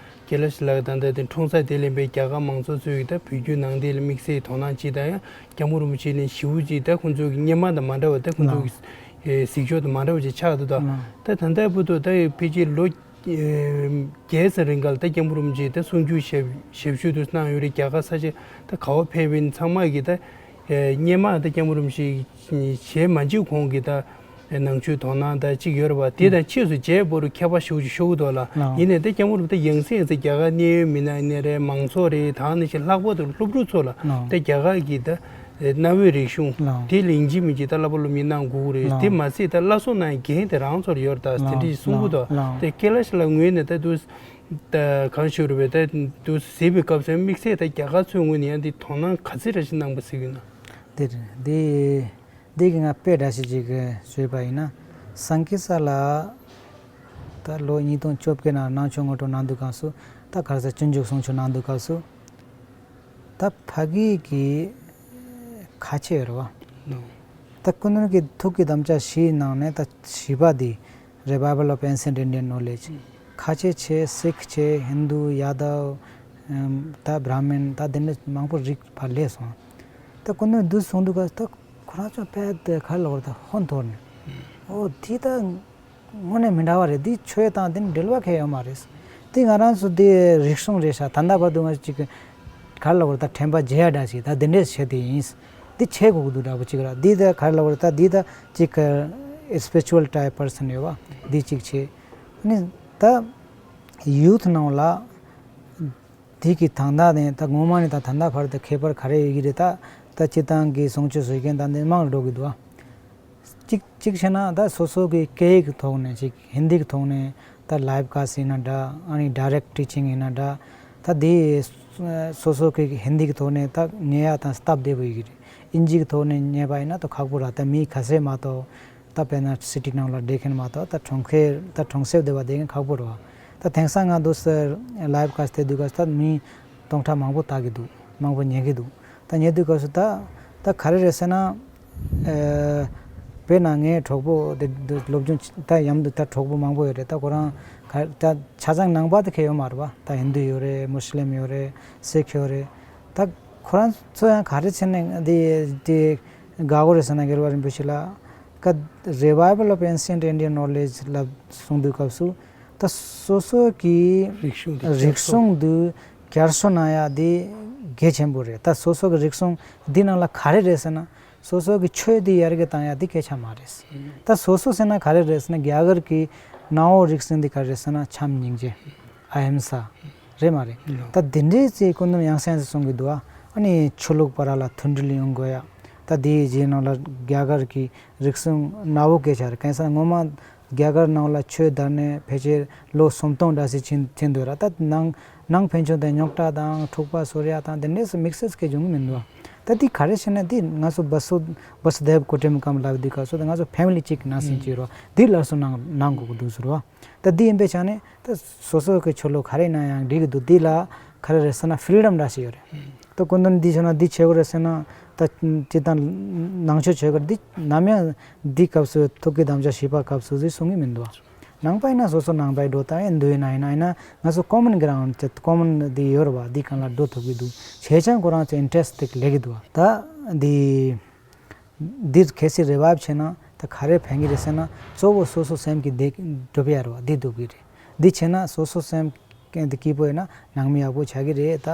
ཀེ་ལ་ཤི་ལགས་ད་ལྟ་འདི་འཁྲུངས་ས་དེ་ལ་ཡིན་པའི་རྒྱ་གར་མང་ཚོགས་ཚོས་ཀྱིས་ད་བོད་བརྒྱུད་ནང་བསྟན་ལ་དམིགས་བསལ་དོ་སྣང་བྱེད་དང་། ཡང་སྐྱབས་མགོན་རིན་པོ་ཆེ་ནས་ཞེ་པོ་ཅིག་ད་ཁོང་ཚོ་གི་སྔོན་མ་དང་མ་འདྲ་བ། ད་ཁོང་ཚོ་གི་ཨེ་གཟིགས་ཕྱོགས་དང་མ་འདྲ་བ་ཅིག་ཆགས་འདུག་ད་ད་ད་ལྟ་བར་དུ་ད་ཕལ་ཆེར་ལོ་ཨེ་བརྒྱད་ཙམ་རིང་ག་ལ་ད་སྐྱབས་མགོན་རིན་པོ་ཆེ་ད་གསུང་ཆོས་ཞབས་ཞབས་ཞུ་དུ་གནང་ཡོད་རེད། རྒྱ་གར་ས་ཆ་ད་ག་བ་ཕེབས་པ་ཡིན་ཚང་མ་གིས་ད་ཨེ་སྔོན་མ་ད་སྐྱབས་མགོན་རིན་པོ་ཆེ་ཞལ་མ་མཇལ་གོང་གི་ད་ནང་ཆོས་དོ་སྣང་ད་ཅིག་ཡོད་རེད་བ། དེ་དང་ཕྱིས་སུ་རྗེས་པོ་རུ་ཁྱད་པར་ཞེ་པོ་ཅིག་ཤོར་གི་འདུག་ལ། ལགས། ཡིན་ནའི་ད་སྐྱབས་མགོན་རིན་པོ་ཆེ་ཡང་སེ་ཡང་སེ་རྒྱ་གར་གནད་ཡོད་མི་སྣ་ཡིན་ནའི་རེད། མང་ཚོགས་རེད། ད་ནི་ཞིག་ལྷག་པར་དུ་སློབ་ཕྲུག་ཚོ་ལ་ལགས། ད་རྒྱ་གར་གྱི་ད་གནའ་བོའི་རིག་གཞུང་ལགས། དེ་ལ་ཡིན་གཅིག་མིན་གཅིག་ད་བསླབ་པ་སློབ་གཉེར་གནང་དགོས་ཀྱི་རེད། ལགས། དེ་མ་ཟད་ད་བླ་སྲོག་གནང་འགན་དེ་རང་ཚོར་ཡོད་རེད། ད་དེ་ལགས། འདྲ་ཞིག་གསུང་གི་འདུག་ལགས། དེ་ཀེ་ལ་ཤི་ལགས་ངོས་ནས་ད་དུ་ད་གང་ཞུ་རུ་བས་ད་དུ་གཟིགས་པའི་སྐབས་སུ་དམིགས་བསལ་ད་རྒྱ་གར་ཚོའི་ངོས་ནས་ཡང་འདི་དོ་སྣང་ག་ཚད་རེ་ཞིག་གནང་པ་གཟིགས་ཡོད་ན། འདི་རེད། འདི་འདི་གི་ང་དཔེ་འདྲ་ཞིག་ཅིག་བཟོས་པ་ཡིན་ན། སང་ཀི་ས་ལ་ད་ལོ་ཉིས་སྟོང་བཅོ་བརྒྱད་ནང་ནང་ཆོས་ངོ་སྤྲོད་གནང་དུས་སྐབས་སུ། ད་ག་རེ་ཟེར། སྤྱོད་འཇུག་གསུང་ཆོས་གནང་དུས་སྐབས་སུ། ད་ཕ་གི་གི་ཁ་ཆེ་ཡོད་རེད་བ། ནོ། ད་སྐུ་མདུན་གྱི་ཐུགས་ཀྱི་དམ་བཅའ་བཞིའི་ནང་ནས་ད་བཞི་པ་འདི། Revival of Ancient Indian Knowledge། ཁ་ཆེ་ཆེ། སིག་ཆེ། ཧིན་དུ། ཡ་དབ། ཨམ། ད་བྷྲ་མིན། ད་འདི་འདྲ་མང་པོ་རིག་པ་སླེབས་སོང་། ད་སྐུ་མདུན་འདི་གསུང་དུས་སྐབས་ད་ཁོ་རང་ཚོ་དཔེ་དེ་ག་རེ་ལབ་དགོས་རེད། ད་ཧོན་འཐོར་ནས། ཨོ་འདི་ད་དངོས་གནས་མི་འདྲ་བ་རེད། འདི་ཆོས་དང་འདི་འབྲེལ་བ་གང་ཡང་ཡོད་མ་རེད། འདི་ང་རང་ཚོ་འདི་རིག་གཞུང་རེད་ཤག་ད་ལྟ་བར་དུ་ང་ཚོ་ཅིག་ག་རེ་ལབ་དགོས་རེད། ད་དྲན་པ་བརྗེད་ཡ་འདྲ་ཞིག་ད་འདི་འདྲས་བྱས་དེ་ཡིན། འདི་བྱེད་དགོས་ཀྱི་འདུག་འདྲ་པོ་ཅིག་ར། འདི་ད་ག་རེ་ལབ་དགོས་རེད། ད་འདི་ད་ཅིག་spiritual type person ཡོད་བ། འདི་ཅིག་བྱེད། ཨ་ནི་ད་ཡུ་ཐི་ནང་ལ། དེ་གི་དང་བདག་ནས་ད་སྔོན་མ་ནས་ད་ད་ལྟ་བར་དུ་ཁྱད་པར་ག་རེ་ཡོད་ཀྱི་རེད། ད་ད་སྤྱིར་བཏང་གི་གསུང་ཆོས་ཟེར་མཁན་ད་འདི་མང་རུ་འགྲོ་གི་འདུག་ཨ། གཅིག་གཅིག་བྱས་ན་ད་སོ་སོ་གི་སྐད་ཡིག་གི་ཐོག་ནས་ཅིག་ཧིན་དི་གི་ཐོག་ནས་ད་live class ཡིན་ན་འདྲ། ཨ་ནི་direct teaching ཡིན་ན་འདྲ། ད་དེ་སོ་སོ་གི་ཧིན་དི་གི་ཐོག་ནས་ད་ཉན་ཡ་ད་སྟབས་བདེ་པོ་ཡོད་ཀྱི་རེད། ཨིན་ཇི་གི་ཐོག་ནས་ཉན་པ་ཡིན་ན་ད་ཁག་པོ་ར། ད་མི་ག་ཚད་མ་གཏོགས། ད་དཔེར་ན་city ནང་ལ་བསྡད་མཁན་མ་གཏོགས། ད་གྲོང་ཁྱེར་ད་གྲོང་གསེབ་སྡོད་པ་དེ་ཁག་པོ་རེད་བ། ད་དེང་སང་ང་འདུག་སེ་live class དེ་འདུག་ག་ད་མི་སྟོང་ཕྲག་མང་པོ་ལྟ་གི་འདུག་མང་པོ་ཉན་གི་འདུག་ད་ཉན་དུས་སྐབས་སུ་ད་ད་ག་རེ་རེད་ཟེར་ན། ཨ། དཔེར་ན་ངའི་གྲོགས་པོ་དེ་འདུག་སློབ་སྦྱོང་ད་མཉམ་དུ་ད་གྲོགས་པོ་མང་པོ་ཡོད་རེད། ད་ཁོ་རང་ག་ད་ཆ་ཚང་ནང་པ་དེ་ག་ཡོད་མ་རེད་བ། ད་ཧིན་དུ་ཡོད་རེད། མུ་སི་ལིམ་ཡོད་རེད། སིག་ཡོད་རེད། ད་ཁོ་རང་ཚོ་ཡང་ག་རེ་བྱས་ནས་དེ་དེ་དགའ་པོ་རེད་ཟེར་ན། རྒྱལ་བ་རིན་པོ་ཆེ་ལ་ཀ་Revival of Ancient Indian Knowledge ལབ་གསུང་དུས་སྐབས་སུ། ད་སོ་སོ་གི་རིག་གཞུང་དེ་རིག་གཞུང་དུ་བསྐྱར་གསོ་གནང་ཡ་དེ་ གལ་ཆེན་པོ་རེད། ད་སོ་སོ་གི་རིག་གཞུང་འདི་ནང་ལ་ག་རེ་རེད་ཟེར་ན། སོ་སོ་གི་ཆོས་འདི་ཡར་རྒྱས་བཏང་ཡ་འདི་སྐད་ཆ་མ་རེད། ད་སོ་སོ་ཟེར་ན་ག་རེ་རེད་ཟེར་ན། རྒྱ་གར་གི་ནང་འོག་རིག་གཞུང་འདི་ག་རེ་རེད་ཟེར་ན། བྱམས་སྙིང་རྗེ། ཨ་ཧིམ་ས་རེད་མ་རེད། ད་འདི་འདྲའི་ཚེ་སྐུ་མདུན་ཡང་སེ་ཡང་སེ་གསུང་གི་འདུག་ཨ། ཨ་ནི་ཆོས་ལུགས་བར་ལ་མཐུན་སྒྲིལ་ཡོང་དགོས་ཡ། ད་དེའི་རྗེས་ནང་ལ་རྒྱ་གར་གི་རིག་གཞུང་ནག་པོ་སྐད་ཆ་རེད། གང་ཡིན་ཟེར་ན་སྔོན་མ་རྒྱ་གར་ནང་ལ་ཆོས་དར་ནས་ཕལ་ཆེར་ལོ་སུམ་སྟོང་འདྲ་ཞིག་ཕྱིན་ཕྱིན་འདུག་ར། ད་ནང་ནང་ཕན་ཆད་དེ་རྙོག་དྲ་དང་འཁྲུག་པ་བཟོ་ཡ་དང་དེ་འདྲས་སུ་དམིགས་བསལ་སྐད་བྱུང་གི་མི་འདུག་ཨ། ད་འདི་ག་རེ་བྱས་ན། འདི་ང་ཚོ་བ་སུ་བ་སུ་དེབ་ཀུ་ཊུམ་ཀམ་ལབ་དུས་སྐབས་སུ། ད་ང་ཚོ་ཕེ་མི་ལི་གཅིག་ནང་བཞིན་ཅིག་རོ། འདི་སླར་གསོ་གནང་གནང་དགོས་ཀྱི་འདུག་ཟེར་བ། ད་འདི་ཡིན་པའི་ཆ་ནས། ད་སོ་སོ་གི་ཆོས་ལུགས་ག་རེ་ཡིན་ན་ཡང་འགྲིག་གི་འདུག་འདི་ལ་ག་རེ་རེད་ཟེར་ན། ཕི་རི་ཌམ་འདྲ་ཞིག་ཡོད་རེད། ད་སྐུ་མདུན་འདི་བྱས་ན་འདི་བྱེད་དགོས་རེད་ཟེར་ན། ད་སྤྱིར་བཏང་ནང་ཆོས་བྱེད་དགོས་རེད། འདི་ནམ་ཡང་འདི་སྐབས་སུ་ཐུགས་ཀྱི་དམ་བཅའ་བཞི་པ་སྐབས་སུ་ཟིག་གསུང་གི་མི་འདུག་བ། ནང་པ་ཡིན་ན་སོ་སོ་ནང་པའི་འགྲོ་སྟངས་ཡིན་འདུག་ཡིན་ན་ཡིན་ན་ཡིན་ན་ང་ཚོ་ཀོ་མན་གྷི་རའུན་ཌ་ཀོ་མན་འདི་ཡོད་རེད་བ། འདི་སྒང་ལ་འགྲོ་ཐུབ་ཀྱི་འདུག་བྱས་ཙང་ཁོ་རང་ཚོ་ཨིན་ཊེ་རེ་སི་ཊི་ཅིག་སླེབས་ཀྱི་འདུག་བ། ད་འདི། འདིར་གལ་སྲིད་རི་བའི་བ་བྱས་ན་ད་ག་རེ་ཕན་གྱི་རེད་ཟེར་ན། གཙོ་བོ་སོ་སོ་སེམས་ཀྱི་བདེ་སྒྲུབ་ཡ་རེད་བ། འདི་སྒྲུབ་ཀྱི་རེད། འདི་བྱས་ན་སོ་སོ་སེམས་ཀྱི་འདི་སྐྱིད་པོ་ཡོད་ན་ནང་མི་ཡག་པོ་ཆགས་ཀྱི་རེད། ད་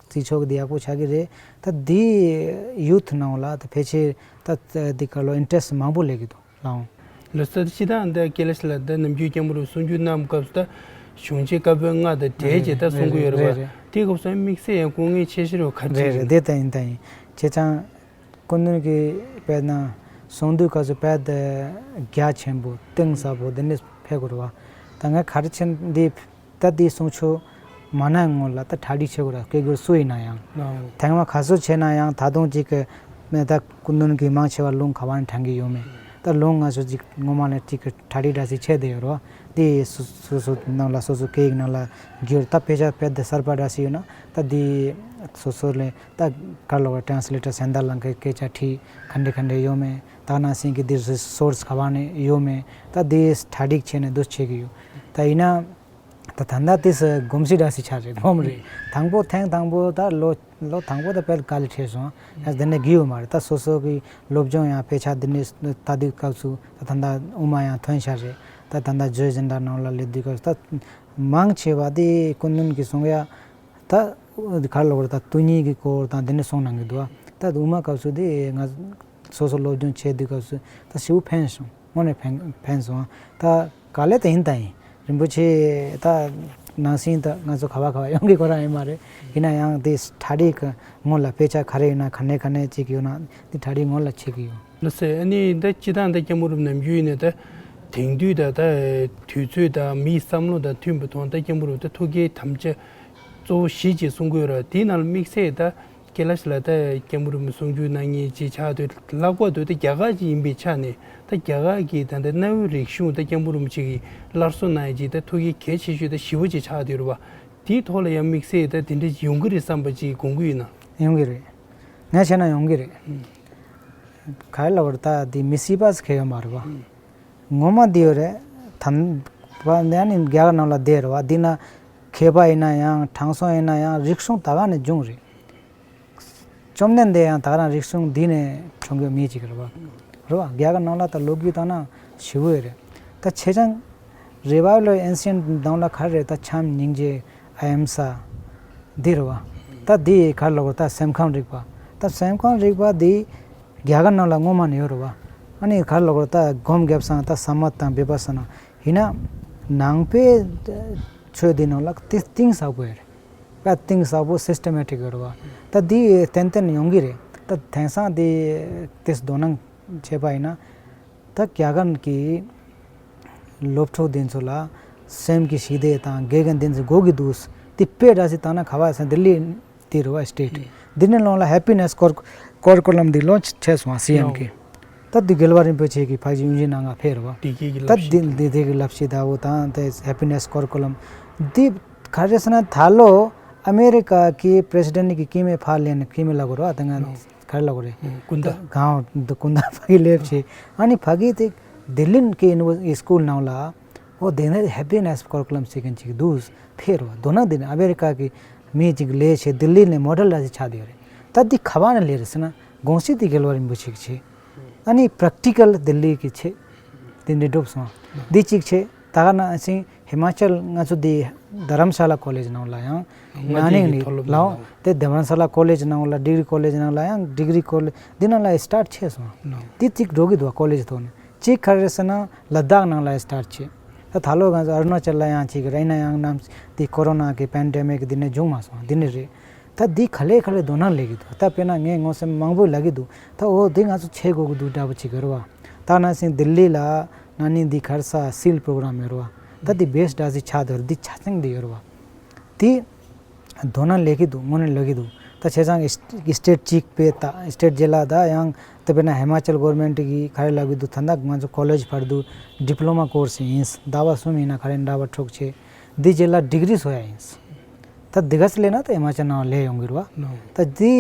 རྩིས་ཆོག་འདི་ཡག་པོ་ཆགས་ཀྱི་རེད། ད་འདི་ཡུ་ཐི་ནང་ལ་ད་ཕལ་ཆེར་ད་འདི་ག་ལོ་ཨིན་ཊེ་རེ་སི་མང་པོ་སླེབས་ཀྱི་འདུག་ལགས། ལགས་སོ། ད་སྤྱིར་བཏང་འདི་ཀེ་ལེ་ཤི་ལགས་འདི་ནམ་རྒྱུན་སྐྱབས་མགོན་རིན་པོ་ཆེ་གསུང་ཆོས་གནང་སྐབས་སུ་ད་གཞུང་ཆེན་བཀའ་པོད་ལྔ་དང་འབྲེལ་བྱས་ད་གསུང་གི་ཡོད་རེད་བ། རེད་རེད། དེའི་སྐབས་སུ་དམིགས་བསལ་ཡང་སྐུ་ངལ་ཆེ་ཤོས་རེད་བ། ག་རེ་རེད་རེད། བྱས་འདི་ལྟ་ཡིན་ལྟ་ཡིན། བྱས་ཙང་སྐུ་མདུན་གྱིས་དཔེར་ན་གསུང་དུས་སྐབས་སུ་དཔེ་དེ་རྒྱ་ཆེན་པོ་གཏིང་ཟབ་པོ་འདི་འདྲ་ཕེབས་དགོས་རེད་བ། ད་ངས་ག་རེ་བྱས་འདི། ད་འདི་གསུང་ཆོས་མ་གནང་སྔོན་ལ་ད་གྲ་སྒྲིག་བྱེད་དགོས་རེད། སྐད་སྒྱུར་སུ་ཡིན་ན་ཡང་། ལགས། ཐེངས་མ་ག་ཚོད་བྱས་ན་ཡང་ད་དུང་གཅིག་གི་ད་སྐུ་མདུན་གྱིས་མང་ཆེ་བ་ལུང་ག་བ་ནས་དྲངས་ཀྱི་ཡོད་མེད། ད་ལུང་ང་ཚོ་གཅིག་སྔོན་མ་ནས་གཅིག་གི་གྲ་སྒྲིག་འདྲ་ཞིག་བྱས་བསྡད་ཡོད་རེད་བ། འདི་སོ་སོ་སོ་ནང་ལ་སོ་སོ་སྐད་ཡིག་ནང་ལ་བསྒྱུར། ད་དཔེ་ཆ་དཔེ་དེབ་གསར་པ་འདྲ་ཞིག་ཡོད་ན་ད་འདི་སོ་སོ་ལས་ད་ག་ལབ་དགོས་རེད། ཊ་རན་སི་ལེ་ཊར་གཞན་དག་ལ་སྐད་ཆ་དྲིས། ག་འདྲ་ག་འདྲ་ཡོད་མེད། ད་ནང་བཞིན་གྱི་འདི་རི་སོར་སི་ག་བ་ནས་ཡོད་མེད། ད་འདི་གྲ་སྒྲིག་བྱས་ནས་འདུ་བྱེད་ཀྱི་ཡོད། ད་ཡིན་ན། ད་ད་ལྟ་དེ་སུ་གོམས་གཤིས་འདྲ་ཞིག་ཆགས་རེད། གོམས་རེད། དང་པོ་ཐེངས་དང་པོ་ད་ལོ་ལོ་དང་པོ་ད་དཔེ་དཀའ་ལས་འཕྲད་སོང་། ཡང་དེ་ནས་གི་ཡོད་མ་རེད། ད་སོ་སོ་གི་སློབ་སྦྱོང་ཡང་དཔེ་ཆ་འདི་ནས་ལྟ་དུས་སྐབས་སུ་ད་ད་ལྟ་དབུ་མ་ཡང་ཐོན་ཤག་རེད། ད་ད་ལྟ་བརྗོད་གཞི་འདྲ་ནང་ལ་སླེབས་དུས་སྐབས་སུ་ད་མང་ཆེ་བ་དེ་སྐུ་མདུན་གྱིས་གསུང་ཡ་ད་ག་ལབ་དགོས་རེད། ད་དོན་གཉིས་ཀྱི་སྐོར་དང་དེ་ནས་གསུང་གནང་གི་འདུག་ཨ། ད་དབུ་མ་སྐབས་སུ་དེ་ང་སོ་སོ་སློབ་སྦྱོང་བྱས་དུས་སྐབས་སུ་ད་ཞེ་པོ་ཕན་སོང་། དངོས་གནས་ཕན་ཕན་སོང་། ད་ག་ལེ་ད་ཡིན་ད་ཡིན། རིན་པོ་ཆེ་ད་ནང་སེམས་ད་ང་ཚོ་ག་བ་ག་བ་ཡོང་གི་ཁོ་རང་ཡིན་མ་རེད། ཡིན་ན་ཡང་དེ་གྲ་སྒྲིག་གི་སྔོན་ལ་དཔེ་ཆ་ག་རེ་ཡོད་ན་ག་ནས་ག་ནས་ཅིག་ཡོད་ན་དེ་གྲ་སྒྲིག་སྔོན་ལ་བྱེད་ཀྱི་ཡོད། ལགས་སེ། ཨ་ནི་ད་སྤྱིར་བཏང་ད་སྐྱབས་མགོན་རིན་པོ་ཆེ་ནམ་རྒྱུན་ཡིན་ནའི་ད་དེང་དུས་ད་ད་དུས་ཚོད་དང་མིའི་བསམ་བློ་དང་མཐུན་པ་དང་། ད་སྐྱབས་མགོན་རིན་པོ་ཆེ་ད་ཐུགས་བསྐྱེད་དམ་བཅའ་གཙོ་བོ་བཞི་ཅིག་གསུང་གི་ཡོད་རེད། དེའི་ནང་ལ་དམིགས་བསལ་ད་ཀེ་ལ་ཤི་ལ་ད་སྐྱབས་མགོན་རིན་པོ་ཆེ་གསུང་ཆོས་གནང་མཁན་ཅིག་ཆགས་དུས། ལྷག་པར་དུ་ད་རྒྱ་གར་ཅིག་ཡིན་པའི་ཆ་ནས་ད་རྒྱ་གར་གྱི་ད་ལྟ་གནའ་བོའི་རིག་གཞུང་ད་སྐྱབས་མགོན་རིན་པོ་ཆེ་གིས་སླར་གསོ་གནང་ཡ་ཅིག་ད་ཐུགས་བསྐྱེད་གལ་ཆེ་ཤོས་ད་ཞེ་པོ་ཅིག་ཆགས་བསྡད་ཡོད་རེད་བ། དེའི་ཐོག་ལ་ཡང་དམིགས་བསལ་ད་དེ་འདྲ་ཅིག་ཡོང་གི་རེད་བསམ་པ་ཅིག་དགོངས་ཀྱི་ཡོད་ན། ཡོང་གི་རེད། ངས་བྱས་ན་ཡོང་གི་རེད། ག་རེ་ལབ་དགོས་རེད། ད་དེ་མི་སྲིད་པ་ཟེར་མཁན་ཡོད་མ་རེད་བ། ངོ་མ་དེ་ཡོད་རེད། ད་བ་ཡང་ནི་རྒྱ་གར་ནང་ལ་བསྡད་རེད་བ། འདི་ན་མཁས་པ་ཡིན་ན་ཡང་དྲང་སྲོང་ཡིན་ན་ཡང་རིག་གཞུང་ད་ག་ནས་བྱུང་རེད། བཅོམ་ལྡན་འདས་ཡང་ད་ག་རང་རིག་གཞུང་འདི་ནས་བྱུང་གི་མི་ཅིག་རེད་བ། རེད་བ། རྒྱ་གར་ནང་ལ་ད་ལོ་རྒྱུས་བཏང་ན་ཞེ་པོ་ཡོད་རེད། ད་བྱས་ཙང་Revival of Ancient ནང་ལ་ག་རེ་རེད། ད་བྱམས་སྙིང་རྗེ། ཨ་ཧིམ་ས། འདི་རེད་བ། ད་འདི་ག་རེ་ལབ་དགོས། ད་སེམས་ཁམས་རིག་པ། ད་སེམས་ཁམས་རིག་པ་འདི་རྒྱ་གར་ནང་ལ་སྔོན་མ་ནས་ཡོད་རེད་བ། ཨ་ནི་ག་རེ་ལབ་དགོས། ད་སྒོམ་རྒྱབ་སང་ད་ས་མ་ཐ་དང་བི་པ་ས་ན་ཡིན་ན་ནང་པའི་ཆོས་འདི་ནང་ལ་དེ་གཏིང་ཟབ་པོ་ཡོད་རེད། ད་གཏིང་ཟབ་པོ་སིས་ཊེ་མེ་ཊིག་ཡོད་རེད་བ། ད་འདི་ཏན་ཏན་ཡོང་གི་རེད། ད་དེང་སང་འདི་དེ་དོ་སྣང་བྱས་པ་ཡིན་ན། ད་རྒྱ་གར་གྱི་སློབ་ཕྲུག་འདི་ཚོ་ལ་སེམས་ཀྱི་ཞི་བདེ་དང་དགེ་རྒན་འདི་ཚོ་དགོས་ཀྱི་འདུག་འདི་དཔེ་འདྲ་ཞིག་བཏང་ན་ག་བ་ཟེར་ན་ལྡི་ལི་འདི་རེད་བ། སི་ཊེ་ཊི་འདི་ནས་ལོང་ལ་ཧེ་པི་ནེ་སི་ཀོར་ཀོ་རི་ཀུ་ལམ་འདི་ལོན་ཆི་བྱས་སོང་བ། སི་ཨེམ་གྱིས། ད་འདི་རྒྱལ་བ་རིན་པོ་ཆེ་གིས་ཕ་གི་ཡུན་རིང་ནང་ང་ཕེབས་རེད་བ། བདེ་སྐྱིད་ཀྱི་ད་བསླབ་བྱ་འདི་དང་། བདེ་སྐྱིད་ཀྱི་བསླབ་བྱ་ལྟ་བུ་དང་དེ་ཧེ་པི་ནེ་སི་ཀོ་རི་ཀུ་ལམ་འདི་ག་རེ་ཟེར་ན། ད་ལོ་ཨ་མེ་རི་ཀ་གི་པི་རེ་སི་ཌེན་ཊི་གི་སྐྱེ་དམན་ཕར་ལེན། སྐྱེ་དམན་ལབ་དགོས་རེད་བ། ད་ང་ག་རེ་ལབ་དགོས་རེད། སྐུ་ཟླ། ད་གང་འདི་སྐུ་ཟླ་ཕ་གི་སླེབས་བྱས། ཨ་ནི་ཕ་གི་དེ་ལྡི་ལི་གི་ཡུ་ནི་ཝར་སི་ཊི་སི་ཀུལ་ནང་ལ། འོ་དེ་ནས་ཧེ་པི་ནེ་སི་ཀོ་རི་ཀུ་ལམ་ཟེར་མཁན་ཅིག་འདུག་ཕེབས་རེད་བ། མདོར་ན་འདི་ནི་ཨ་མེ་རི་ཀ་གི་མི་ཅིག་སླེབས་བྱས་ལྡི་ལི་ནས་མོ་ཌེལ་འདྲ་ཞིག་ཆགས་བསྡད་ཡོད་རེད། ད་འདི་ག་བ་ནས་སླེབས་རེད་ཟེར་ན། དགོངས་གཞི་དེ་རྒྱལ་བ་རིན་པོ་ཆེ་གིས་བྱས། ཨ་ནི་པེ་རེག་ཊི་ཀལ་ལྡི་ལི་གིས་བྱས། དེ་འདྲ་གྲུབ་སོང་། འདི་གཅིག་བྱས། ད་ག་ནང་བཞིན་ ཧི་མ་ཅལ་ང་ཚོ་འདི་དྷ་རམ་ཤ་ལ་ཀོ་ལེཇ་ནང་ལ་ཡང་ང་ནིང་ནི་ལའོ་དེ་དྷ་རམ་ཤ་ལ་ཀོ་ལེཇ་ནང་ལ་ཌིག་རི་ཀོ་ལེཇ་ནང་ལ་ཡང་ཌིག་རི་ཀོ་ལེཇ་འདི་ནང་ལ་སི་ཊརཊ་བྱས་སོང་། འདི་གཅིག་འགྲོ་གི་འདུག་ཀོ་ལེཇ་ཐོག་ནས་གཅིག་ག་རེ་ཟེར་ན་ལ་དྭགས་ནང་ལ་སི་ཊརཊ་བྱས། ད་ད་ལོ་ང་ཚོ་ཨ་རུ་ན་ཅལ་ལ་ཡང་གཅིག་རེད་ན་ཡང་ནམ་འདི་ཀོ་རོ་ན་གི་པེན་ཌེ་མིག་འདི་ནས་བྱུང་མ་སོང་འདི་ནས་རེད། ད་འདི་ག་ལེ་ག་ལེ་དོ་སྣང་ལས་ཀྱི་འདུག་ད་དཔེར་ན་ངས་ངོ་སེམས་མང་པོ་ལབ་ཀྱི་འདུག་ད་འོ་འདི་ང་ཚོ་བྱེད་དགོས་ཀྱི་འདུག་འདྲ་པོ་ཅིག་ཡོད་རེད་བ། ད་ན་སིང་ལྡི་ལི་ལ་ན་ནིང་འདི་ག་རེ་ཟེར་སིལ་པྲོ་གྲམ་ཡོད་རེད་བ། ད་འདི་བེ་སི་འདྲ་ཟིག་ཆགས་འདུག་འདི་ཆ་ཚང་འདི་ཡོད་རེད་བ། འདི་དོ་སྣང་ལས་ཀྱི་འདུག་དངོས་གནས་ལས་ཀྱི་འདུག་ད་བྱས་ཙང་གི་སི་ཊེཊ་གཅིག་པའི་ད་སི་ཊེཊ་རྗེས་ལ་ད་ཡང་ད་དཔེར་ན་ཧི་མ་ཅལ་གོར་མེན་ཊི་གིས་ག་རེ་ལབ་ཀྱི་འདུག་ད་ལྟ་ང་ཚོ་ཀོ་ལེཇ་བར་དུ་ཌི་པི་ལོ་མ་ཀོར་སི་ཡིན། ཟླ་བ་གསུམ་ཡིན་ན་ག་རེ་འདྲ་པོ་འཁྲུག་བྱས། འདི་རྗེས་ལ་ཌིག་རི་བཟོ་ཡ་ཡིན། ད་འདི་ག་ཚོད་ལས་ན་ད་ཧི་མ་ཅལ་ནང་ལས་ཡོང་གི་རེད་བ། ད་འདི་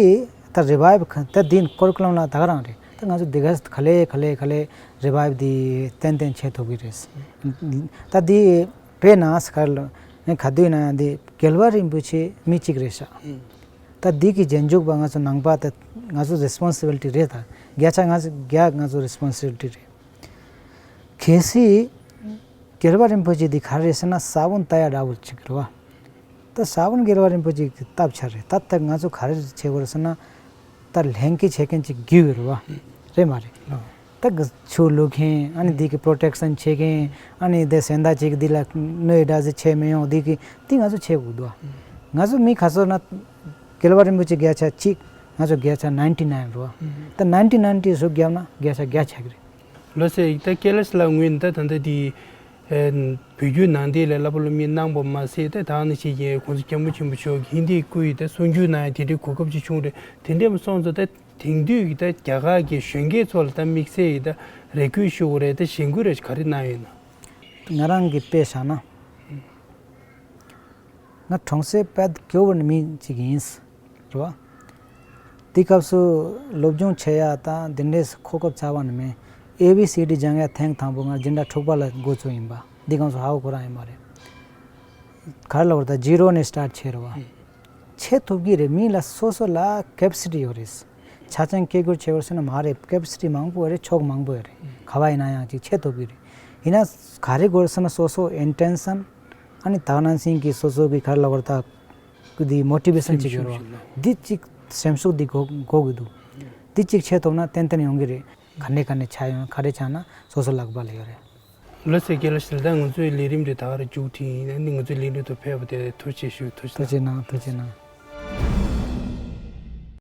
ད་རི་ཝའི་བ་ད་འདི་ཀོ་རི་ཀུ་ལམ་ལ་ད་ག་རང་རེད། ད་ང་ཚོ་འདི་ག་ག་ལེ་ག་ལེ་ག་ལེ་རི་ཝའི་བ་འདི་ཏན་ཏན་བྱེད་ཐུབ་ཀྱི་རེད། ད་འདི་དཔེར་ན་ས་ག་ལ་ངས་ག་དུས་ན་ཡང་འདི་རྒྱལ་བ་རིན་པོ་ཆེ་མི་གཅིག་རེད་ཤག་ད་འདི་གི་རྗེས་འཇུག་པ་ང་ཚོ་ནང་པ་ད་ང་ཚོ་རེ་སི་པོན་སི་བི་ལི་ཊི་རེད། ད་བརྒྱ་ཆ་ང་ཚོ་བརྒྱ་ང་ཚོ་རེ་སི་པོན་སི་བི་ལི་ཊི་རེད། གལ་སྲིད་རྒྱལ་བ་རིན་པོ་ཆེ་འདི་ག་རེ་ཟེར་ན་ས་བོན་ལྟ་ཡ་འདྲ་བོ་ཅིག་རེད་བ། ད་ས་བོན་རྒྱལ་བ་རིན་པོ་ཆེ་གི་སྟབས་ཆ་རེད། ད་ལྟ་ང་ཚོ་ག་རེ་བྱེད་དགོས་རེད་ཟེར་ན་ད་ལྷན་སྐྱེས་བྱེད་མཁན་ཅིག་དགོས་ཀྱི་རེད་བ། རེད་མ་རེད། ད་གི་ཆུ་བླུག་མཁན་ཨ་ནི་འདི་གི་པྲོ་ཊེག་ཤན་བྱེད་མཁན་ཨ་ནི་དེ་ཟན་ད་ཅིག་འདི་ལ་གནོད་འདྲ་ཟིག་བྱེད་མི་ཡོང་འདི་གི་འདི་ང་ཚོ་བྱེད་དགོས་འདུག་ང་ཚོ་མི་ག་ཚོད་ན་རྒྱལ་བ་རིན་པོ་ཆེ་བརྒྱ་ཆ་གཅིག་ང་ཚོ་བརྒྱ་ཆ་ནའིན་ཊི་ནའིན་རེད་བ། ད་ནའིན་ཊི་ནའིན་ཊི་ཟུག་བརྒྱབ་ན་བརྒྱ་ཆ་བརྒྱ་ཆགས་ཀྱི་རེད། ལགས་སེ། ད་ཀེ་ལེ་སི་ལགས་ངོས་ནས་ད་ད་ལྟ་དེ་བོད་བརྒྱུད་ནང་བསྟན་ལ་བསླབ་པ་སློབ་གཉེར་གནང་བ་མ་ཟད་ད་ད་ནི་ཞིག་ཡང་༸གོང་ས་༸སྐྱབས་མགོན་ཆེན་པོ་མཆོག་གིས་ཧིན་དིའི་སྐུ་ཡི་ད་གསུང་བསྒྱུར་གནང་ཡ་དེ་འདྲའི་གོ་སྐབས་ཅིག་བྱུང་རེད། དེ་འདྲ་མ་སོང་ཙང་ད་དེང་དུས་ཀྱི་ད་རྒྱ་གར་གྱི་གཞོན་སྐྱེས་ཚོ་ལ་ད་དམིགས་བསལ་ཡི་ད་རེ་སྐུལ་ཞུ་དགོས་རེད། ད་གཞེན་སྐུལ་རེ་ག་རེ་གནང་ཡོད་ན། ང་རང་གི་དཔེ་བཞག་ན། ང་གྲོང་གསེབ་དཔེ་སྐྱོ་བོ་ནི་མི་གཅིག་ཡིན། རེད་བ། དེ་སྐབས་སུ་སློབ་སྦྱོང་བྱེད་ཡ་དང་དེ་འདྲས་གོ་སྐབས་ཚ་བ་ནི་མེད། ཨེ་བི་སི་ཌི་སྦྱང་ཡ་ཐེངས་དང་པོ་ང་སྦྱིན་བདག་དྲུག་པ་ལ་འགོ་བཙུགས་ཡིན་པ་འདི་སྐབས་སུ་ཧ་གོ་རང་ཡིན་པ་རེད། ག་རེ་ལབ་པར་ད་ཇི་རོ་ནས་སི་ཊརཊ་བྱས་རེད་བ། བྱེད་ཐུབ་ཀྱི་རེད། མི་ལ་སོ་སོ་ལ་ཀེ་པ་སི་ཊི་ཡོད་རེད། ཆ་ཚང་སྐད་སྒྱུར་བྱེད་དགོས་ཟེར་ན་མ་རེད། ཀེ་པ་སི་ཊི་མང་པོ་ཡོད་རེད། ཕྱོགས་མང་པོ་ཡོད་རེད། ག་བ་ཡིན་ན་ཡང་ཅིག་བྱེད་ཐུབ་ཀྱི་རེད། ཡིན་ན་ག་རེ་དགོས་ཟེར་ན་སོ་སོ་ཨིན་ཊེན་ཤན་ཨ་ནི་དག་སྣང་སེམས་ཀྱི་སོ་སོ་གི་ག་རེ་ལབ་པར་ད། ཀུ་དེ་མོ་ཊི་བེ་ཤན་ཅིག་ཡོད་རེད་བ། འདི་གཅིག་སེམས་ཤུགས་འདི་དགོས་དགོས་ཀྱི་འདུག་འདི་གཅིག་བྱེད་ཐུབ་ན་ཏན་ཏན་ཡོང་གི་རེད། ག་ནས་ག་ནས་ཆ་ཡོང་ག་རེ་ཆགས་ན་སོ་སོ་ལག་པ་ལ་ཡོད་རེད། ལགས་སེ། རྒན་ལགས་ཞུ་ད་ང་ཚོའི་ལས་རིམ་འདི་ད་གར་མཇུག་སྒྲིལ་ཡིན། ཨ་ནི་ང་ཚོའི་ལས་རིམ་དུ་ཕེབས་པ་དེ་ཐུགས་རྗེ་ཆེ་ཞུ། ཐུགས་རྗེ་ཐུགས་རྗེ་གནང་། ཐུགས་རྗེ་གནང་།